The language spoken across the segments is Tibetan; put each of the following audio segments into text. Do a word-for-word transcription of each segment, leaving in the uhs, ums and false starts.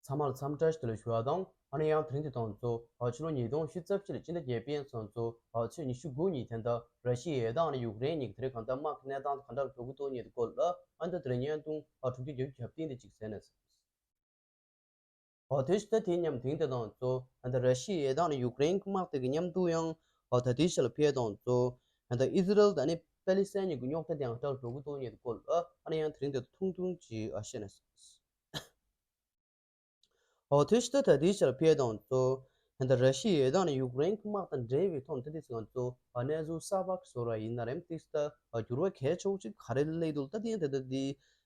ཚང་མ་ལ་འཚམས་འདྲི་ཞུ་བ་དང་། ཨ་ནི་ཡང་དེ་རིང་འདི་དང་གཙོ་ཕྱི་ལོ་ཉིས་སྟོང་ཉི་ཤུ་རྩ་གཅིག་ལ་སྤྱི་ཟླ་བརྒྱད་པའི་ཚང་གཙོ་ཚེས་ཉི་ཤུ་དགུ་ཉིན་དེ་འདྲ་ར་ཤི་ཡ་དང་ཨ་ནི་ཡུཀ་རེན་གཉིས་ཀྱི་དེ་རིང་གང་ལྟར་དམག་གི་གནས་སྟངས་དེ་གང་འདྲ་འགྲོ་གི་འདུག་ཉིན་དེ་སྐོར་ལ་ཨ་ནི་ད་དེ་རིང་བརྙན་ཐུང་ཨ་དྲུག་ཅུ་བརྒྱད་ཅུ་གྱ་བདུན་དེ་གཅིག་གསན་ན། ཨོ་དེ་ཞུ་ད་དེ་མཉམ་དེང་དེ་དང་གཙོ་ཨ་ནི་ར་ཤི་ཡ་དང་ཨ་ནི་ཡུཀ་རེན་གྱི་དམག་དེ་གི་མཉམ་དུ་ཡང་ཨོ་ད་དེ་ཞལ་ཕེ་དང་གཙོ་ཨ་ནི་ཨི་ཟི་རལ་དང་ཨ་ནི་པེ་ལི་སི་ཐན་གཉིས་ཀྱི་རྙོག་དྲ་དེ་ཡང་འདྲ་འགྲོ་གི་འདུག་ཉིན་དེ་སྐོར་ལ་ཨ་ནི་ཡང་དེ་རིང་དེ་ཐུང་ཐུང་ཅིག་ཨ་བཤད་ན། ཨོ་དེ་ཞུ་ད་ད་དེ་ཞལ་ཕེ་དང་གཙོ་ཨ་ནི་ར་ཤི་ཡ་དང་ཨ་ནི་ཡུཀ་རེན་གྱི་དམག་དང་འབྲེལ་བའི་ཐོག་ནས་ད་དེ་ཚོ་ང་ཚོ་ཨ་གནས་ཚུལ་གསར་པ་བཟོ་ར་ཡིན་ན་རེམ་ཏིག་ད་འགྱུར་བ་གལ་ཆེ་བོ་ཅིག་ག་རེ་སླེབས་འདུག་ད་དེ་ཡང་དེ་ད་དེ།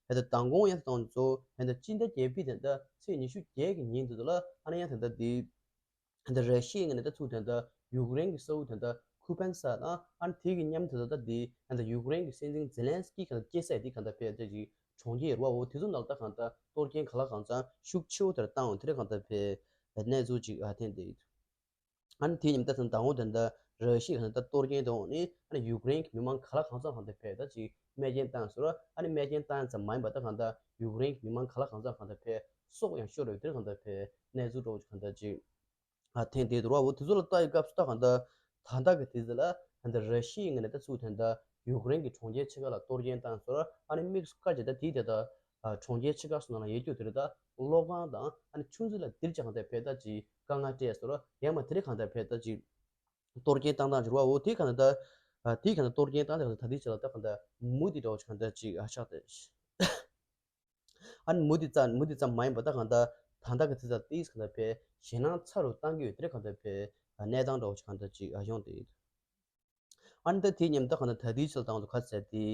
ཧེ་ད་མདང་དགོང་ཡང་དང་ཚོ་ཧེ་ད་སྤྱི་ཟླ་བརྒྱད་པའི་དེ་འདྲ་ཚེས་ཉི་ཤུ་བརྒྱད་ཀྱི་ཉིན་དེ་ཚོ་ལ་ཨ་ནི་ཡང་དེ་འདྲ་དེ་ཧེ་ད་ར་ཤི་ཡའི་ངོས་ནས་ད་ཚུར་དེ་འདྲ་ཡུཀ་རེན་གྱི་ས་ཁུལ་དེ་འདྲ་ཁུ་པན་ས་དང་ཨ་ནི་དེ་གི་མཉམ་དུ་ད་ལྟ་དེ་ཧེ་ད་ཡུཀ་རེན་གྱི་སྲིད་འཛིན་ཛེ་ལན་སི་ཀི་གང་ལྟར་སྐྱེས་ས་དེ་གང་ལྟར་ཕེབས་ཏེ་ཅིག་གྲོང་ཁྱེར་རེད་བ། འོ་དེ་ཚོ་ནང་ལ་ད་གང་ལྟར་གཏོར་སྐྱོན་གང་ལ་གང་འཚམ་ཤུགས་ཆེ་བོ་དེ་འདྲ་བཏང་འོང་དེ་འདྲ་གང་ལྟར་ཕེབས་གནས་ཚུལ་ཅིག་ཨ་ཐོན་བསྡད་ཡོད། ཨ་ནི་དེ་མཉམ་དུ་ད་དང་པོ་དེ་འདྲ་ར་ཤི་ཡ་གང་ལྟར་གཏོར་སྐྱོན་དང་ནི་ཨ་ནི་ཡུཀ་རེན་གྱི་མི་མང་ག་ལ་གང་འཚམ་གང་ལྟར་ཕེབས་ད་ཅིག་རྨས་སྐྱོན་བཏང་སོང་ར། ཨ་ནི་རྨས་སྐྱོན་བཏང་ཙམ་མ་ཡིན་པ་ད་གང་ལྟར་ཡུཀ་རེན་གྱི་མི་མང་ག་ལ་གང་འཚམ་གང་ལྟར་ཕེབས་སྲོག་ཡང་ཤོར་རེད། དེར་གང་ལྟར་ཕེབས་གནས་ཚུལ་འདྲ་བོ་ཅིག་གང་ལྟར་ཅིག་ཨ་ཐོན་བསྡད་འདུག་ར། འོ་དེ་ཚོ་ལ་ལྟ་ཡི་སྐབས་སུ་ད་གང་ལྟར་ད་ལྟ་གི་དུས་ཚོད་ལ་ད་ལྟ་ར་ཤི་ཡའི་ངོས་ནས་ད་ཚུར་ད་ལྟ་ཡུཀ་རེན་གྱི་གྲོང་ཁྱེར་ཆེ་ཁག་ལ་གཏོར་སྐྱོན་བཏང་སོང་ར། ཨ་ནི་དམིགས་སུ་བཀར་བྱས་ད་དེའི་དེ་ད་ཨ་གྲོང་ཁྱེར་ཆེ་ཁག་སོགས་ནང་ལ་ཡོད་རྒྱུ་དེ་རེད། ད་གློག་ཁང་དང་ཨ་ནི་ཆུ་མཛོད་ལ་དེར་ཅིག་གང་ལྟར་ཕེབས་ད་ཅིག་དཀའ་ངལ་སྤྲད་སོང་ར། ཡང་མ་དེ་རིང་གང་ལྟར་ཕེབས་ད་ཅིག་གཏོར་སྐྱོན་བཏང་སྟངས་ཅིག་རེད་བ། འོ་དེ་གང་ལྟར་ད་ཨ་དེ་གང་ལྟར་གཏོར་སྐྱོན་བཏང་སྟངས་གང་ལྟར་ད་དེ་ཅིག་ལ་ད་གང་ལྟར་མུ་མཐུད་འདྲ་བོ་ཅིག་གང་ལྟར་ཅིག་ཨ་ཆགས་ཏེ། ཨ་ནི་མུ་མཐུད་ཙམ་མུ་མཐུད་ཙམ་མ་ཡིན་པ་ད་གང་ལྟར་ད་ལྟ་གི་དུས་ཚོད་ཏིས་གང་ལྟར་ཕེབས་ཞེད་སྣང་ཚ་རུ་བཏང་གི་ཡོད། དེ་རེད་གང་ལྟར་ཕེབས་གནས་སྟངས་འདྲ་བོ་ཅིག་གང་ལྟར་ཅིག་ཨ་ཡོང་དེ་ཡོད། ཨ་ནི་ད་དེའི་མཉམ་དུ་གང་ལྟར་ད་ལྟའི་ཆར་དང་དུ་ག་ཟེར་དེ་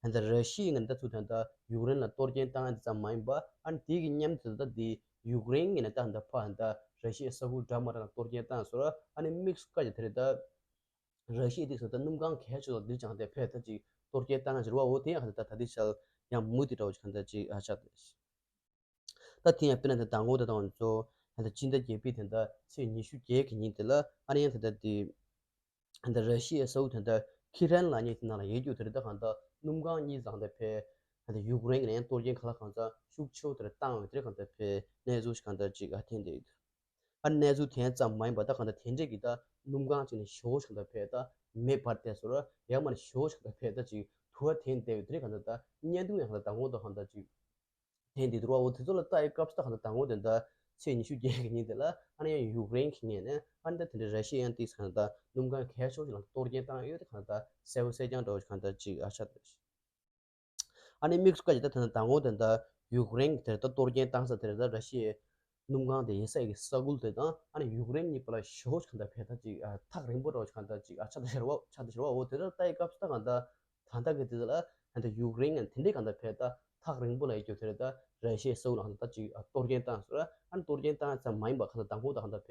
ད་ལྟ་ར་ཤི་ཡའི་ངོས་ནས་ད་ཚུར་ད་ལྟ་ཡུཀ་རེན་ལ་གཏོར་སྐྱོན་བཏང་ཡ་དེ་ཙམ་མ་ཡིན་པ། ཨ་ནི་དེ་གི་མཉམ་དུ་ད་ལྟ་དེ་ཡུཀ་རེན་ངོས་ནས་ད་ལྟ་ཕར་ད་ར་ཤི་ཡའི་ས་ཁུལ་འདྲ་མི་འདྲ་ལ་གཏོར་སྐྱོན་བཏང་སོང་ར། ཨ་ནི་དམིགས་སུ་བཀར་གྱི་དེ་རེད་ད། ར་ཤི་ཡའི་དེ་ཚོ་ད་སྣུམ་ཁང་གལ་ཆེ་ལ་འདིར་ཀྱང་དེ་ཕེབས་ད་ཅིག་གཏོར་སྐྱོན་བཏང་ཡ་ཟེར་བ། འོ་དེ་ཡང་གང་ལྟར་ད་ད་དེ་ཆར་ཡང་མུ་མཐུད་འདྲ་བོ་ཅིག་གང་ལྟར་ཅིག་ཨ་ཆགས་ཏེ། ད་དེ་ཡང་དཔེར་ན་ད་དང་པོ་ད་དང་པོ་ཚོ་ད་ལྟ་སྤྱི་ཟླ་བརྒྱད་པའི་དེ་ད་ཚེས་ཉི་ཤུ་བརྒྱད་ཀྱི་ཉིན་དེ་ལ་ཨ་ནི་ཡང་ད་ལྟ་དེ་ད་ལྟ་ར་ཤི་ཡའི་ས་ཁུལ་དེ་ད་ཁི་རན་ལབ་མཁན་དེ་ནང་ལ་ཡོད་རྒྱུ་དེ་རེད། ད་གང་ལྟར་སྣུམ་ཁང་གཉིས་ཙམ་དེ་ཕེབས་ད་ལྟ་ཡུཀ་རེན་གྱི་ནས་གཏོར་སྐྱོན་གང་ལ་གང་འཚམ་ཤུགས་ཆེ་བོ་དེ་རེད་བཏང་བའི་དེ་རེད། གང་ལྟར་ཕེབས་གནས་ཚུལ་ཞིག་གང་ལྟར་ཅིག་ཨ་ཐོན་བསྡད་ཡོད། ཨ་གནས་ཚུལ་དེ་ཙམ་མ་ཡིན་པ་ད་གང་ལྟར་དེ་འདྲས་ཀྱི་ད་སྣུམ་ཁང་ཅིག་ནས་ཞེ་པོ་ཞིག་གང་ལྟར་ཕེབས་ད་མེ་འབར་བསྡད་སོང་ར། ཡང་མ་ནས་ཞེ་པོ་ཞིག་གང་ལྟར་ཕེབས་ད་ཅིག་དུ་བ་ཐོན་བསྡད་ཡོད་དེ་རེད། གང་ལྟར་ད་བརྙན་ཐུང་ཡང་གང་ལྟར་དང་པོ་ད་གང་ལྟར་ཅིག་ཐོན་བསྡད་འདུག་ར། འོ་དེ་ཚོ་ལ་ལྟ་ཡི་སྐབས་སུ་ད་གང་ལྟར་དང་པོ་དེ་ད་ཚེས་ཉི་ཤུ་བརྒྱད་ཀྱི་ཉིན་དེ་ལ་ཨ་ནི་ཡང་ཡུཀ་རེན་གྱི་ངོས་ནས་ཨ་ནི་ད་དེ་འདྲའི་ར་ཤི་ཡ་ཡང་ཏིས་གང་ལྟར་ད་སྣུམ་ཁང་གལ་ཆེ་བོ་ཞིག་ལ་གཏོར་སྐྱོན་བཏང་ཡོད་དེ་གང་ལྟར་ད་གསལ་པོ་གསལ་རྐྱང་འདྲ་བོ་ཞིག་གང་ལྟར་ཅིག་ཨ་ཆགས་འདུག་ཨ་ནི་དམིགས་སུ་བཀར་གྱི་ད་ད་ལྟ་དང་པོ་དེ་འདྲ་ཡུཀ་རེན་གྱི་དེར་ད་གཏོར་སྐྱོན་བཏང་ས་དེར་ད་ར་ཤི་ཡའི་སྣུམ་ཁང་དེ་ཡིན་ས་ཡི་ས་ཁུལ་དེ་དང་ཨ་ནི་ཡུཀ་རེན་གཉིས་བར་ལ་ཞེ་པོ་ཞིག་གང་ལྟར་ཕེབས་ད་ཅིག་ཨ་ཐག་རིང་པོ་འདྲ་བོ་ཞིག་གང་ལྟར་ཅིག་ཨ་ཆགས་ད་ཤར་བ་ཆགས་ད་ཤར་བ། འོ་དེ་ལྟར་ལྟ་ཡི་སྐབས་སུ་ད་གང་ལྟར་ད་ལྟ་གི་དུས་ཚོད་ལ་ད་ལྟ་ཡུཀ་རེན་ནས་དེ་འདྲའི་གང་ལྟར་ཕེབས་ད་ཐག་རིང་པོ་ལ་ཡོད་རྒྱུ་དེ་རེད། ད་ར་ཤི་ཡའི་ས་ཁུལ་ལ་གང་ལྟར་ད་ཅིག་ཨ་གཏོར་སྐྱོན་བཏང་སོང་ར། ཨ་ནི་གཏོར་སྐྱོན་བཏང་ཙམ་མ་ཡིན་པ་གང་ལྟར་དང་པོ་ད་གང་ལྟར་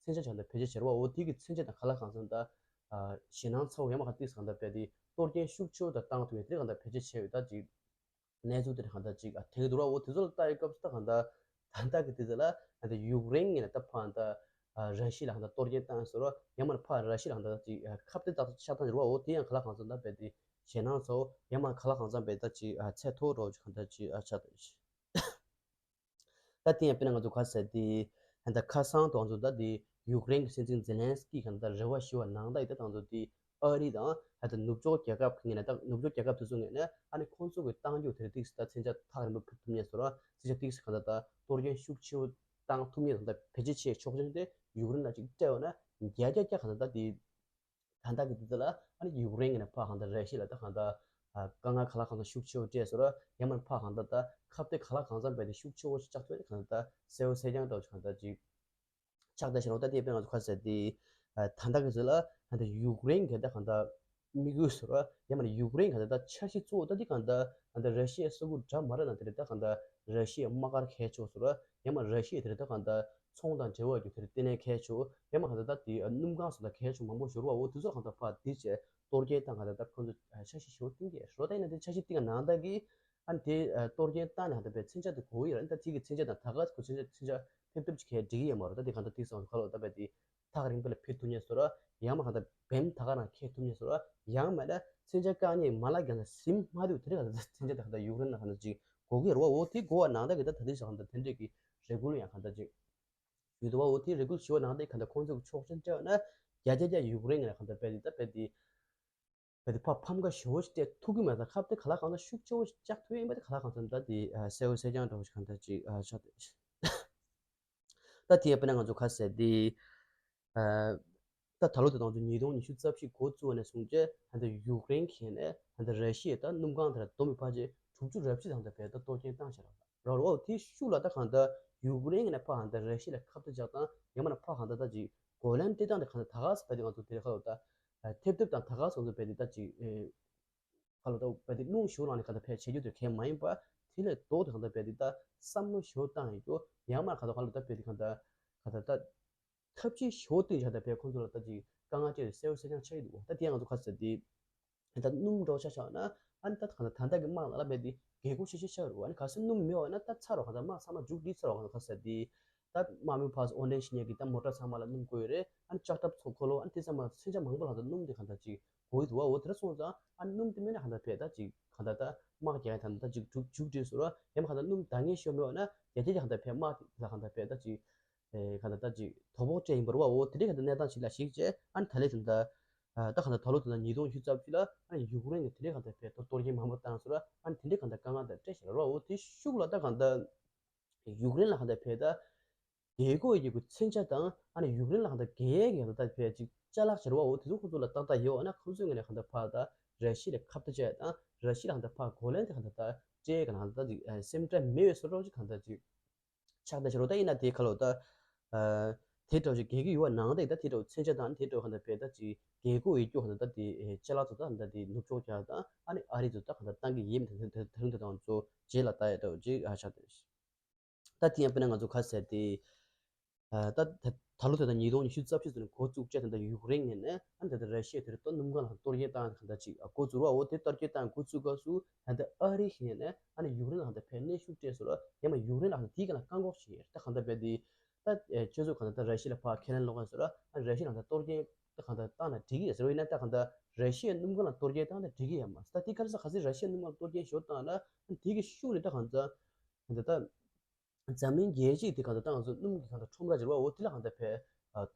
ཕེབས། མཚོན་ཆ་ཆགས་འདུག་ཕལ་ཆེར་བྱེད་རོགས། འོ་དེ་གི་མཚོན་ཆ་དང་ག་ལ་གང་འཚམ་ད་ཞེད་སྣང་ཚ་བོ་ཡང་མ་ག་ཏིག་གང་ལྟར་བས་དེ་གཏོར་སྐྱོན་ཤུགས་ཆེ་བོ་དང་བཏང་ཐུབ་ཡོད་དེ་གང་ལྟར་ཕལ་ཆེར་བྱས་ཡོད། ད་ཅིག་གནས་ཚུལ་དེ་གང་ལྟར་ཅིག་ཨ་དེ་གི་འདུག་ར། འོ་དེ་ཚོ་ལ་ལྟ་ཡི་སྐབས་སུ་ད་གང་ལྟར་ད་ལྟ་གི་དེ་ཚོ་ལ་ད་ཡུཀ་རེན་ངོས་ནས་ད་ཕར་ད་ར་ཤི་ཡ་ལ་གང་ལྟར་གཏོར་སྐྱོན་བཏང་སོང་ར། ཡང་མ་ཕར་ར་ཤི་ཡ་ལ་གང་ལྟར་ཅིག་ཁ་གཏད་བཏགས་ཤག་བཏང་ཡོད་ར། འོ་དེ་ཡང་ག་ལ་གང་འཚམ་ད་བས་དེ་ཞེད་སྣང་ཚ་བོ་ཡང་མ་ག་ལ་གང་འཚམ་བས་ད་ཅིག་ཚད་མཐོ་རོགས་ཅིག་གང་ལྟར་ཅིག་ཨ་ཆགས་འདུག་ད་དེ་ཡང་དཔེར་ན་ང་ཚོ་ག་ཟེར་དེ་ད་ཁ་སང་དུ་ང་ཚོ་ད་དེ་ཡུཀ་རེན་གྱི་སྲིད་འཛིན་ཛེ་ལན་སི་ཀི་གང་ལྟར་རེ་བ་ཞུ་བ་ནང་ད་ཡིན་ད་ང་ཚོ་དེ་ཨ་རི་དང་ད་ནུབ་ཕྱོགས་རྒྱལ་ཁབ་ངོས་ནས་ད་ནུབ་ཕྱོགས་རྒྱལ་ཁབ་དེ་ཚོ་ངོས་ནས་ཨ་ནི་ཁོང་ཚོ་གི་བཏང་རྒྱུ་དེ་རིགས་ཏིག་ཙམ་ད་མཚོན་ཆ་ཐག་རིང་པོ་ཕུད་ཐུབ་ཉེ་སོ་ར། མཚོན་ཆ་ཏིག་ཙམ་གང་ལྟར་ད་གཏོར་སྐྱོན་ཤུགས་ཆེ་བོ་བཏང་ཐུབ་ཉེ་ད་ད་བེད་སྤྱོད་བྱེད་ཆོག་ཆོག་དེ་ཡུཀ་རེན་ལ་ཅིག་སྤྲད་པ་ན་བརྒྱ་ཆ་བརྒྱ་གང་ལྟར་ད་དེ། ད་ལྟ་གི་དུས་ཚོད་ལ་ཨ་ནི་ཡུཀ་རེན་གྱི་ནས་ཕར་གང་ལྟར་ར་ཤི་ཡ་ལ་ད་གང་ལྟར་ཨ་དཀའ་ངལ་ག་ལ་གང་འཚམ་ཤུགས་ཆེ་བོ་སྤྲད་སོང་ར། ཡང་མིན་ཕར་གང་ལྟར་ད་ཁ་གཏད་ག་ལ་གང་འཚམ་བས་ཏེ་ཤུགས་ཆེ་བོ་ཞིག་ཆགས་ཐུབ་ཡ་གང་ལྟར་གསལ་བོ་གསལ་རྐྱང་འདྲ་བོ་ཞིག་གང་ལྟར་ཅིག་ཆགས་བསྡད་ཤག་རོགས། ད་དེ་དཔེར་ང་ཚོ་ག་ཟེར་དེ་ད་ལྟ་གི་ཚོད་ལ་ད་ལྟ་ཡུཀ་རེན་གྱི་ད་གང་ལྟར་དམིགས་ཡུལ་སོང་ར། ཡང་མིན་ཡུཀ་རེན་གང་ལྟར་ད་འཆར་གཞི་གཙོ་བོ་ད་དེ་གང་ལྟར་ད་ལྟ་ར་ཤི་ཡའི་ས་ཁུལ་འདྲ་མི་འདྲ་ནང་དེ་རེད། ད་གང་ལྟར་ར་ཤི་ཡའི་དམག་སྒར་གལ་ཆེ་བོ་སོང་ར། ཡང་མིན་ར་ཤི་ཡ་དེ་རེད། ད་གང་ལྟར་ཚོང་དང་འབྲེལ་བ་རྒྱུ་དེར་ལྟེ་གནས་གལ་ཆེ་བོ་ཡང་མ་གང་ལྟར་ད་དེ་སྣུམ་ཁང་སོགས་ལ་གལ་ཆེ་བོ་མང་པོ་ཞིག་རེད་བ། འོ་དེ་ཚོ་གང་ལྟར་ཕར་དེ་བྱས་གཏོར་སྐྱོན་བཏང་གང་ལྟར་ད་ཁོང་ཚོ་འཆར་གཞི་ཞེ་པོ་བཏིང་གི་རེད། ད་ཡིན་ན་དེ་འཆར་གཞི་བཏིང་ག་ནང་ལྟར་གི་ཨ་ནི་དེ་གཏོར་སྐྱོན་བཏང་ནས་གང་ལྟར་བས་མཚོན་ཆ་དེ་དགོས་ཀྱི་ཡོད་རེད། ད་དེ་གི་མཚོན་ཆ་དང་ད་ག་ཁོ་མཚོན་ཆ་མཚོན་ཆ་ཕེབས་ཐུབ་ཅིག་གས་འགྲིག་གི་ཡོད་མ་རེད། ད་དེ་གང་ལྟར་དེ་སོང་ག་ལོ་ད་བས་དེ་ ཐག་རིང་པོ་ལ་ཕེབས་ཐུབ་མཁན་བཟོ་འདྲ། ཡང་མིན་གང་ལྟར་བེམ་ད་ག་རང་འཁྱེར་ཐུབ་མཁན་བཟོ་འདྲ། ཡང་མིན་ན་མཚོན་ཆ་རྐང་གཉིས་མ་ལག་གང་ལ་ཟིན་མ་ཐུབ་དེ་འདྲ་གང་ལྟར་མཚོན་ཆ་དེ་གང་ལྟར་ཡུཀ་རེན་ལ་གང་ལྟར་ཅིག་དགོས་ཀྱི་རེད་བ། འོ་དེ་དགོས་པ་ནང་ལྟར་གྱི་ད་དེ་ཞག་གང་ལྟར་དེ་འདྲས་ཀྱི་རེ་སྐུལ་ཡང་གང་ལྟར་ཅིག་ཞུས་འདུག་བ། འོ་དེ་རེ་སྐུལ་ཞུ་བ་ནང་ལྟར་གང་ལྟར་ཁོང་ཚོས་ཆོག་མཆན་སྤྲད་པ་ན་བརྒྱ་ཆ་བརྒྱ་ཡུཀ་རེན་ལ་གང་ལྟར་རྦད་དེ་ད་རྦད་དེ་རྦད་དེ་ཕར་ཕམ་ཁ་ཞེ་པོ་ཞིག་སྤྲད་ཐུབ་ཀྱི་མ་རེད། ད་ཁ་གཏད་ག་ལ་གང་ལྟར་ཤུགས་ཆེ་བོ་ཞིག་བཅག་ཐུབ་ཡིན་པ་དེ་ག་ལ་གང་ལྟར་ད་དེ་གསལ་བོ་གསལ་རྐྱང་འདྲ་བོ་ཞིག་གང་ལྟར་ཅིག་ཆགས་བསྡད། ད་དེ་ཡང་དཔེར་ན་ང་ཚོ་ཁ་གསལ་དེ། ཨ། ད་ད་ལོ་དེ་དང་ཚོ་ཉིས་སྟོང་ཉི་ཤུ་རྩ་བཞི་འགོ་བཙུགས་པ་ནས་བཟུང་སྟེ་ཧན་ད་ཡུཀ་རེན་གྱིས་ནས་ཧན་ད་ར་ཤི་ཡ་ད་སྣུམ་ཁང་དེར་བསྡོམས་པའི་ཕལ་ཆེར་དྲུག་ཅུ་རེ་བཞི་དང་ད་བས་ད་གཏོར་སྐྱོན་བཏང་བཞག་ར་རོ། དེའི་ཤུགས་ལ་ད་གང་ད་ཡུཀ་རེན་གྱིས་ནས་ཕ་ཧན་ད་ར་ཤི་ཡ་ལ་ཁ་གཏད་བཅག་སྟངས་ཡང་མིན་ན་ཕ་གང་ད་ད་ཅིག་གོ་ལན་སྤྲད་སྟངས་དེ་གང་ད་ད་ག་ས་བས་དེ་ང་ཚོ་དེ་ཁ་ལོ་ད་ཐེབས་ཐེབས་དང་ད་ག་ས་ང་ཚོ་བས་དེ་ད་ཅིག་ཁ་ལོ་ད་བས་དེ་རླུང་ཞུ་རང་ནས་གང་ད་ཕལ་ཆེར་རྒྱུ་དེ་གལ་མ་ཡིན་པ། དེ་ལས་ལྡོག་དེ་གང་ད་བས་དེ་ད་བསམ་བློ་ཞུ་བཏང་ཡོད་རྒྱུ་ཡང་མིན་གང་ད་ཁ་ལོ་ད་བས་དེ་གང་ད་གང་ད་ད། ཐབས་ཇུས་ཞོ་སྟེང་བཞག་ད་བས་ཁོང་ཚོ་ལ་ད་ཅིག་དཀའ་ངལ་སྤྲད་དེ་གསལ་བོ་གསལ་རྐྱང་ཆགས་ཀྱི་འདུག་ད་དེ་ང་ཚོ་ཁ་གསལ་དེ། ད་སྣུམ་འགྲོ་ཆ་ཆགས་ན་ཨ་ནི་ད་གང་ད་ད་ལྟ་གི་དམག་ནང་ལ་བས་དེ་རྒྱལ་སྒོ་ཤེས་ཤེས་ཆགས་རུ་ཨ་ནི་ག་སེ་སྣུམ་མེད་པ་ན་ད་ཚར་རོ་གང་ད་དམག་ཚང་མ་མཇུག་སྒྲིལ་ཚར་རོ་གང་ད་ཁ་གསལ་དེ། ད་དམག་མི་ཕར་ཨོ་ལེན་ཤི་ཉེ་གི་ད་མོ་ཊ་ཚང་མ་ལ་སྣུམ་དགོས་ཡོད་རེད། ཨ་ནི་ལྕགས་ཐབ་ཚོ་འཁོར་ལོ་ཨ་ནི་དེ་ཚང་མ་ལ་མཚོན་ཆ་མང་པོ་ལ་ད་སྣུམ་དེ་གང་ད་ཅིག་དགོས་ཀྱི་འདུག་བ། འོ་དེ་འདྲ་སོང་ཙང་ཨ་ནི་སྣུམ་དེ་མེད་ན་གང་ད་བས་ད་ཅིག་གང་ད་ད་དམག་རྒྱག་ཡ་ད་ད་ཅིག་མཇུག་མཇུག་སྒྲིལ་སོང་ར་ཡང་མིན་གང་ད་སྣུམ་ད་ངས་ཤོད་མེད་པ་ན་རྒྱ་ཆེ་གང་ད་བས་དམག་དེ་ལ་གང་ད་བས་ད་ཅིག་ཨེ་གང་ལྟར་ད་ཅིག་དོ་ཕོག་སྤྲད་ཡིན་པ་རེད་བ། འོ་དེ་འདྲའི་གང་ལྟར་གནས་སྟངས་ཤིག་ལ་གཞིགས་བྱས་ཨ་ནི་ད་ལས་དེ་འདྲ། ད་གང་ལྟར་ད་ལོ་དེ་འདྲ་ཉིས་སྟོང་ཉི་ཤུ་རྩ་བཞི་ལ་ཨ་ནི་ཡུཀ་རེན་གྱིས་དེ་འདྲའི་གང་ལྟར་བས་ད་གཏོར་སྐྱོན་མང་པོ་བཏང་སོང་ར་ཨ་ནི་དེ་འདྲའི་གང་ལྟར་དཀའ་ངལ་དང་སྤྲད་བཞག་ར་བ། འོ་དེ་ཤུགས་ལ་ད་གང་ལྟར་ཡུཀ་རེན་ལ་གང་ལྟར་བས་ད་རྒྱལ་སྒོ་ཡི་གི་མཚོན་ཆ་དང་ཨ་ནི་ཡུཀ་རེན་ལ་གང་ལྟར་རྒྱལ་ཡས་ཀྱི་གང་ལྟར་བས་ཅིག་ཅ་ལག་བྱེད་ར་བ། འོ་དེ་ཚོ་ཁོང་ཚོ་ལ་ཏག་ཏག་ཡོད་ཨ་ན་ཁོང་ཚོའི་ངོས་ནས་གང་ལྟར་ཕར་ད་ར་ཤི་ཡ་ལ་ཁ་གཏད་བཅག་དང་ར་ཤི་ཡ་ལ་གང་ལྟར་ཕར་གོ་ལན་དེ་གང་ལྟར་ད་སྤྲད་གང་ལྟར་ད་ཅིག་སེམས་ཁྲལ་མེད་པའི་བཟོ་འདྲ་ཅིག་གང་ལྟར་ཅིག་ཆགས་བསྡད་ཤག་རོ། ད་ཡིན་ན་དེ་ཁ་ལོ་ད། ཨ། དེ་འདྲ་ཞིག་རྒྱལ་ཁའི་ཡུལ་བ་ནང་དེ་ད་དེ་འདྲ་མཚོན་ཆ་དང་དེ་འདྲ་གང་ལྟར་བས་ད་ཅིག་རྒྱལ་སྒོ་ཡི་སྐྱོ་གང་ལྟར་ད་དེ་ཅ་ལག་ཚོ་ད་ད་དེ་ནུབ་ཕྱོགས་རྒྱ་དང་ཨ་ནི་ཨ་རི་ཚོ་ད་གང་ལྟར་བཏང་གི་ཡིན་དེ་དེ་དེ་རིང་དེ་དང་ཚོ་རྗེས་ལ་ད་ཡ་འདྲ་ཅིག་ཨ་ཆགས་བསྡད་ཤག་ད་དེ་ཡང་དཔེར་ན་ང་ཚོ་ཁ་གསལ་དེ། ཨ། ད་ད་ད་ལོ་དེ་ད་ཉིས་སྟོང་ཉི་ཤུ་རྩ་བཞི་ཚོ་ནས་འགོ་བཙུགས་བྱས་དེ་ད་ཡུཀ་རེན་ནས་ནས་ཨ་ནི་ད་ད་ར་ཤི་ཡ་དེ་རུ་ད་སྣུམ་ཁང་ལ་གཏོར་སྐྱོན་བཏང་གང་ལྟར་ཅིག་ཨ་འགོ་བཙུགས་ར། འོ་དེ་གཏོར་སྐྱོན་བཏང་འགོ་བཙུགས་སྐབས་སུ་ད་ད་ཨ་རི་ཞིག་ནས་ནས་ཨ་ནི་ཡུཀ་རེན་ལ་ད་ཕན་གནོན་ཤུགས་སྤྲད་སོང་ར་ཡང་མ་ཡུཀ་རེན་ལ་ད་དེའི་སྒང་ལ་བཀག་འགོག་བྱས་ཡོད་ད་གང་ལྟར་བས་དེ། ད་ཨེ་ཁྱོད་ཚོ་གང་ལྟར་ད་ར་ཤི་ཡ་ལ་ཕར་ཁས་ལེན་སློག་ག་ཟེར་ར་ཨ་ར་ཤི་ཡ་ལ་ད་གཏོར་སྐྱོན་ད་གང་ལྟར་བཏང་ན་འགྲིག་གི་ཡ་ཟེར་བ་ཡིན་ན་ད་གང་ལྟར་ར་ཤི་ཡའི་སྣུམ་ཁང་ལ་གཏོར་སྐྱོན་བཏང་ན་འགྲིག་གི་ཡ་མ་ཟད་ད་དེ་ག་རེ་ཟེར་ག་ཚོད་ར་ཤི་ཡའི་སྣུམ་ཁང་ལ་གཏོར་སྐྱོན་ཞོ་བཏང་ན་ཨ་དེ་གི་ཤུགས་ནས་ད་གང་ལྟར་གང་ལྟར་ད་འཛམ་གླིང་རྒྱལ་སྤྱིའི་དེ་གང་ལྟར་ད་ང་ཚོ་སྣུམ་གྱི་གང་ལྟར་ཁྲོམ་ར་ཟེར་བ་འོ་དེ་ལ་གང་ལྟར་ཕན་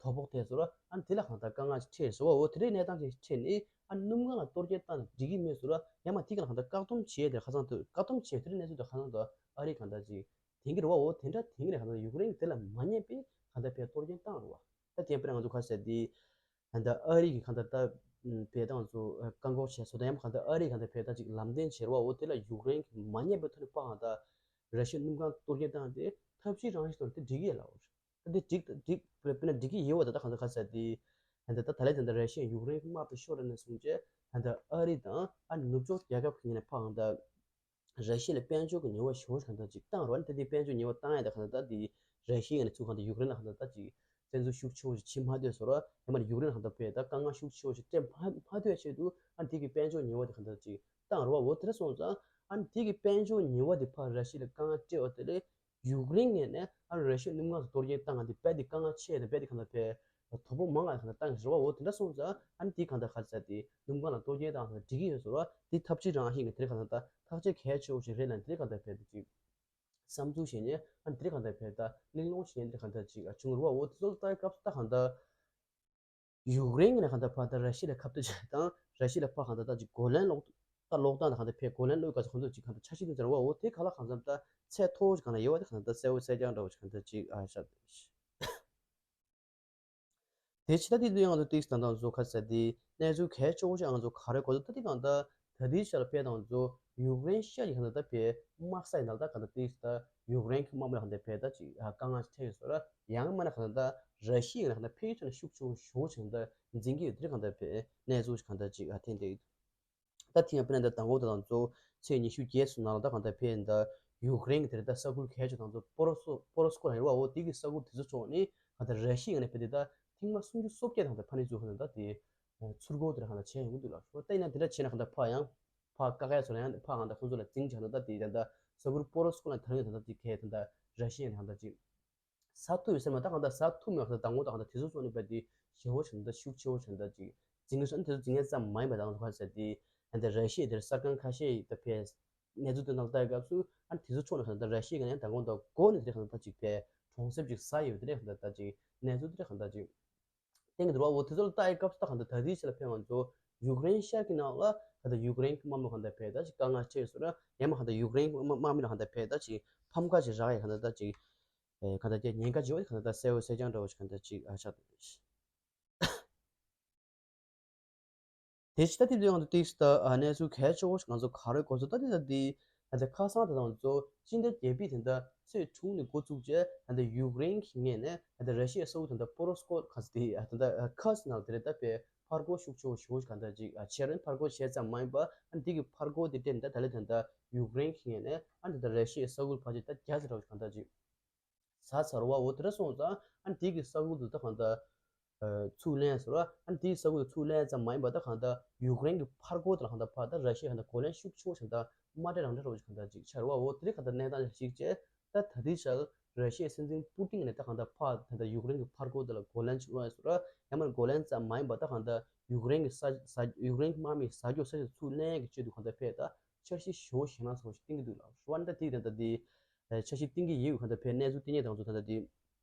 དོ་ཕོག་ཐེབས་སོང་ར་ཨ་དེ་ལ་གང་ལྟར་དཀའ་ངལ་ཅིག་འཕྲད་སོང་བ། འོ་དེ་འདྲའི་གནས་སྟངས་ཅིག་འཕྲད་ནས་ཨ་སྣུམ་ཁང་ལ་གཏོར་སྐྱོན་བཏང་ན་འགྲིག་གི་མེད་སོང་ར་ཡང་མ་དེ་གང་ལ་གང་ལྟར་བཀག་སྡོམ་བྱས་དེ་ཁ་སང་དུ་བཀག་སྡོམ་བྱས་དེ་འདྲའི་གནས་ཚུལ་དུ་ཁ་སང་དུ་ཨ་རི་གང་ལྟར་ཅིག་དེང་གི་རེད་བ། འོ་དེ་འདྲ་དེང་གི་རེད་གང་ལྟར་ཡུཀ་རེན་གྱིས་དེ་ལ་མ་ཉན་པའི་གང་ལྟར་ཕན་གཏོར་སྐྱོན་བཏང་རེད་བ། ད་དེ་དཔེར་ན་ང་ཚོ་ག་ཟེར་དེ། གང་ལྟར་ཨ་རི་གི་གང་ལྟར་ད་བས་ད་ང་ཚོ་བཀག་འགོག་བྱས་སོ་ད་ཡང་གང་ལྟར་ཨ་རི་གང་ལྟར་བས་ད་ཅིག་ལམ་སྟོན་བྱས་རེད་བ། འོ་དེ་ལ་ཡུཀ་རེན་གྱིས་མ་ཉན་པའི་ཐོག་ནས་ཕར་གང་ལྟར་ར་ཤི་ཡའི་སྣུམ་ཁང་གཏོར་སྐྱོན་བཏང་སྟེ་ཐབས་ཤེས་རང་བཞིན་ཐོག་ནས་དེ་འགྲིག་གི་ཡོད་ལ་འོ། ད་དེ་འགྲིག་འགྲིག་དཔེར་ན་འགྲིག་གི་ཡོད་བ། ད་ད་གང་ལྟར་ག་ཟེར་དེ། གང་ལྟར་ད་ད་ལས་ད་ལྟ་ར་ཤི་ཡ་ཡུཀ་རེན་དམག་དེ་ཤོར་ར་ནས་བཟུང་རྗེས་གང་ལྟར་ཨ་རི་དང་ཨ་ནི་ནུབ་ཕྱོགས་རྒྱལ་ཁབ་ཀྱི་ངོས་ནས་ཕར་གང་ལྟར། ར་ཤི་ཡ་ལ་དཔལ་འབྱོར་གྱི་ཉེས་པ་ཞེ་པོ་ཞིག་གང་ལྟར་ཅིག་བཏང་རོགས་ཨ་ནི་ད་དེ་དཔལ་འབྱོར་ཉེས་པ་བཏང་ཡ་ད་གང་ལྟར་ད་དེ་ར་ཤི་ཡ་ནས་ཚུར་གང་ལྟར་ཡུཀ་རེན་ལ་གང་ལྟར་ད་ཅིག་བཙན་འཛུལ་ཤུགས་ཆེ་བོ་ཞིག་བྱེད་མ་སྡོད་སོང་ར་ཡང་མ་ཡུཀ་རེན་ལ་གང་ལྟར་བས་ད་དཀའ་ངལ་ཤུགས་ཆེ་བོ་ཞིག་སྤྲད་མ་མ་སྡོད་ཆེད་དུ་ཨ་ནི་དེ་གི་དཔལ་འབྱོར་ཉེས་པ་དེ་གང་ལྟར་ཅིག་བཏང་རོགས་འོ་དེ་འདྲ་སོང་ཙང་ཨ་ནི་དེ་གི་དཔལ་འབྱོར་ཉེས་པ་དེ་ཕར་ར་ཤི་ཡ་ལ་དཀའ་ངལ་སྤྲད་པ་དེ་ལས། ཡུཀ་རེན་ངོས་ནས་ཨ་ར་ཤི་ཡ་སྣུམ་ཁང་དུ་གཏོར་སྐྱོན་བཏང་ང་འདི་རྦད་དེ་དཀའ་ངལ་ཆེ་དང་རྦད་དེ་གང་ལྟར་བས་དོ་ཕོག་མང་ང་གང་ལྟར་བཏང་ཟེར་བ་འོ་དེ་འདྲ་སོང་ཙང་ཨ་ནི་དེ་གང་ལྟར་ག་རེ་ཟེར་དེ་སྣུམ་ཁང་ལ་གཏོར་སྐྱོན་བཏང་ཙང་འགྲིག་གི་ཡོད་ཟེར་བ་དེ་ཐབས་ཇུས་རང་བཞིན་གྱི་དེ་གང་ལྟར་ཐག་གཅོད་གལ་ཆེ་བོ་ཞིག་རེད་ལ་དེ་གང་ལྟར་བས་དེ་ཅིག་བསམ་ཚུལ་བྱས་ནས་ཨ་ནི་དེ་གང་ལྟར་བས་ད་གླེང་སློང་བྱས་ནས་དེ་གང་ལྟར་ཅིག་བྱུང་རུ་བ་འོ་དེ་ཚོ་ལྟ་སྐབས་སུ་ད་གང་ལྟར། ཡུཀ་རེན་གྱི་ནས་གང་ལྟར་ཕར་ད་ར་ཤི་ཡ་ལ་ཁ་གཏད་བྱས་དང་ར་ཤི་ཡ་ལ་ཕར་གང་ལྟར་ད་ཅིག་གོ་ལན་སློག་ད་སློག་སྟངས་དང་གང་ལྟར་ཕར་གོ་ལན་སློག་ག་ཚོད་ཁོང་ཚོ་ཅིག་གང་ལྟར་འཆར་གཞི་དེ་ཚར་བ་འོ་དེ་ག་ལ་གང་འཚམ་ད་ཚད་མཐོ་བོ་ཅིག་གང་ལ་ཡོད་བ་དེ་གང་ལྟར་གསལ་བོ་གསལ་རྐྱང་འདྲ་བོ་ཅིག་གང་ལྟར་ཅིག་ཨ་ཤ་དེ་ཕྱི་ད་དེ་དུས་ང་ཚོ་ཏིག་ད་ད་བཟོ་ཁ་ཟེར་དེ་གནས་ཚུལ་གལ་ཆེ་བོ་ཅིག་ང་ཚོ་ག་རེ་གོ་ད་ད་དེ་གང་ལྟར། ད་ལྟའི་ཆར་ཕར་ད་ང་ཚོ་ཡུཀ་རེན་ཤར་གྱི་གང་ལྟར་ད་ཕར་དམག་ས་ཡི་ནང་ལ་ད་གང་ལྟར་ཏིག་ད་ཡུཀ་རེན་གྱི་དམག་མི་ལ་གང་ལྟར་ཕར་ད་ཅིག་ཨ་དཀའ་ངལ་ཅིག་འཕྲད་ཡོད་ཟེར་ར་ཡང་མིན་ན་གང་ལྟར་ད་ར་ཤི་ཡ་ལ་གང་ལྟར་ཕར་ཕྱོགས་ནས་ཤུགས་ཆེ་བོ་ཞེ་པོ་ཅིག་གང་ལྟར་འཛིན་གྱི་ཡོད་དེ་གང་ལྟར་ཕར་གནས་ཚུལ་ཅིག་གང་ལྟར་ཅིག་ཨ་ཐོན་བསྡད་ཡོད། ད་ཐེངས་དཔེར་ན་ད་དང་པོ་ད་ང་ཚོ་ཚེས་ཉི་ཤུ་བརྒྱད་ཙམ་ནང་ལ་ད་གང་ལྟར་ཕར་ད་ཡུཀ་རེན་གྱི་དེར་ད་ས་ཁུལ་གལ་ཆེ་ད་ང་ཚོ་པོ་རོ་སོ་པོ་རོ་སྐོ་ལ་ཡོད་བ་འོ་དེ་གི་ས་ཁུལ་དེ་ཚོ་ཕྱོགས་ནས་གང་ལྟར་ར་ཤི་ཡ་ནས་ཕར་དེ་ད་ཐེངས་མ་སུམ་ཅུ་སོ་བརྒྱད་དང་ད་ཕར་ནས་ཚུར་གང་ལྟར་ད་དེ། ཚུར་རྒོལ་དེ་འདྲ་གང་ལྟར་བྱས་ཡོང་གི་འདུག་ལ། ད་ཡིན་ན་དེ་འདྲ་བྱས་ན་གང་ལྟར་ཕར་ཡང་ཕར་བཀག་ཡ་ཚོ་ལ་ཡང་ཕར་གང་ལྟར་ཁོང་ཚོ་ལ་འཛིང་བྱས་ན་ད་དེ་ད་ལྟ་ས་ཁུལ་པོ་རོ་སྐོ་ལ་དེ་རིང་ད་ལྟ་དེ་གས་ད་ལྟ་ར་ཤི་ཡ་ནས་གང་ལྟར་ཅིག་ ཟ་ཐུབ་ཡོད་ཟེར་མ་ད་གང་ལྟར་ཟ་ཐུབ་མེད་པ་ད་དང་པོ་ད་གང་ལྟར་དེ་ཚོ་ཚོགས་ནས་པ་དེ་ཞེ་བོ་ཆེ་ད་ཤུགས་ཆེ་བོ་ཆེ་ད་ཅིག་འཛིང་གི་སོང་དེ་ཚོ་འཛིང་ཡས་ཙམ་མ་ཡིན་པ་ད་གང་ལྟར་ག་ཟེར་དེ་ཨ་ད་ར་ཤི་ཡ་དེར་ས་ཁང་ཁ་ཤས་ཡིག་ད་ཕེ་གནས་ཚུལ་དེ་ནང་ལྟ་ཡི་སྐབས་སུ་ཨ་དེ་ཚོ་ཕྱོགས་ནས་གང་ལྟར་ར་ཤི་ཡ་གི་ནས་ད་གང་ལྟར་མགོ་ནས་དེ་གང་ལྟར་ཅིག་ཕེ་གྲོང་གསེབ་ཅིག་ཟ་ཡོད་དེ་གང་ལྟར་ད་ཅིག་གནས་ཚུལ་དེ་གང་ལྟར་ཅིག་བསྟན་གྱི་འདུག་བ། འོ་དེ་ཚོ་ལ་ལྟ་ཡི་སྐབས་སུ་ད་གང་ལྟར་ད་ལྟའི་ཆ་ལ་ཕེ་ང་ཚོ་ཡུཀ་རེན་ཤར་གྱི་ནང་ལ་གང་ལྟར་ཡུཀ་རེན་གྱི་དམག་མི་གང་ལྟར་ཕེ་ད་ཅིག་དཀའ་ངལ་ཆེ་སོང་ན་ཡང་མ་གང་ལྟར་ཡུཀ་རེན་གྱི་དམག་མི་ལ་གང་ལྟར་ཕེ་ད་ཅིག་ཕམ་ཁ་ཅིག་རག་ཡ་གང་ལྟར་ད་ཅིག་གང་ལྟར་ཉེན་ཁ་ཅིག་ཡོད་གང་ལྟར་ད་གསལ་བོ་གསལ་རྐྱང་འདྲ་བོ་ཞིག་གང་ལྟར་ཅིག་ཨ་ཆགས་འདུག་དེ་ཕྱི་ད་ཐེངས་འདི་ང་ཚོ་ཏིག་ད་གནས་ཚུལ་གལ་ཆེ་བོ་ཞིག་ང་ཚོ་ག་རེ་གོ་སོང་ད་ཐེངས་ད་འདི་ད་ལྟ་ཁ་སང་ད་ང་ཚོ་སྤྱི་ཟླ་བརྒྱད་པའི་ད་ལྟ་ཚེས་དྲུག་ནས་འགོ་བཙུགས་བྱས་ད་ལྟ་ཡུཀ་རེན་གྱི་ངོས་ནས་ད་ལྟ་ར་ཤི་ཡའི་ས་ཁུལ་ད་ལྟ་པོ་རོ་སྐོར་ཁ་ས་དེ་ད་ལྟ་ཁ་ས་ནང་དེ་རེད་ད་པའི་ཕར་རྒོལ་ཤུགས་ཆེ་བོ་ཞེ་བོ་ཞིག་གང་ལྟར་ཅིག་བྱས་རེད། ཕར་རྒོལ་བྱས་ཙམ་མ་ཡིན་པ་ཨ་འདི་གི་ཕར་རྒོལ་དེ་སྤྲད་ནས་ད་ད་ལྟ་ད་ལྟ་ཡུཀ་རེན་གྱི་ངོས་ནས་ཨ་ད་ལྟ་ར་ཤི་ཡའི་ས་ཁུལ་ཕལ་ཆེར་ད་བརྒྱ་ཙམ་རེད་གང་ལྟར་ཅིག་ཟ་ཚར་བ། འོ་དེ་འདྲ་སོང་ཙང་ཨ་དེ་གི་ས་ཁུལ་དུ་ད་གང་ལྟར་ཚུར་ལེན་ཟེར་བ། ཨ་དེ་གི་ས་ཁུལ་དུ་ཚུར་ལེན་ཙམ་མ་ཡིན་པ་ད་གང་ལྟར་ཡུཀ་རེན་གྱི་ཕར་རྒོལ་དེ་ལ་གང་ལྟར་ཕར་ད་ར་ཤི་ཡ་གང་ལྟར་གོ་ལན་ཤུགས་ཆེ་བོ་ཞིག་ད་མ་སྤྲད་རང་སྤྲད་རོགས་ཅིག་གང་ལྟར་ཅིག་ཆགས་རེད་བ། འོ་དེ་རིགས་གང་ལྟར་གནས་སྟངས་ཤིག་བྱས་ད་ད་ལྟའི་ཆར་ར་ཤི་ཡའི་སྲིད་འཛིན་པུ་ཏིན་ནས་ད་གང་ལྟར་ཕར་ད་ལྟ་ཡུཀ་རེན་གྱི་ཕར་རྒོལ་དེ་ལ་གོ་ལན་ཅིག་སློག་ཡ་ཟེར་བ། ཡང་མིན་གོ་ལན་ཙམ་མ་ཡིན་པ་ད་གང་ལྟར་ཡུཀ་རེན་གྱི་ས་ས་ཡུཀ་རེན་གྱི་དམག་མིས་ཟ་རྒྱུ་ས་ཆ་ཚུར་ལེན་གྱི་ཆེད་དུ་གང་ལྟར་ཕེ་ད་འཆར་གཞི་ཞེ་བོ་ཞེད་སྣང་ཚ་བོ་ཞིག་བཏིང་གི་འདུག་ལ། རེད་བ། ད་དེ་ད་ལྟ་དེ་འཆར་གཞི་བཏིང་གི་ཡོད། གང་ལྟར་ཕེ་གནས་ཚུལ་བཏིང་མཁན་དང་ཚོ་ད་ལྟ་དེ་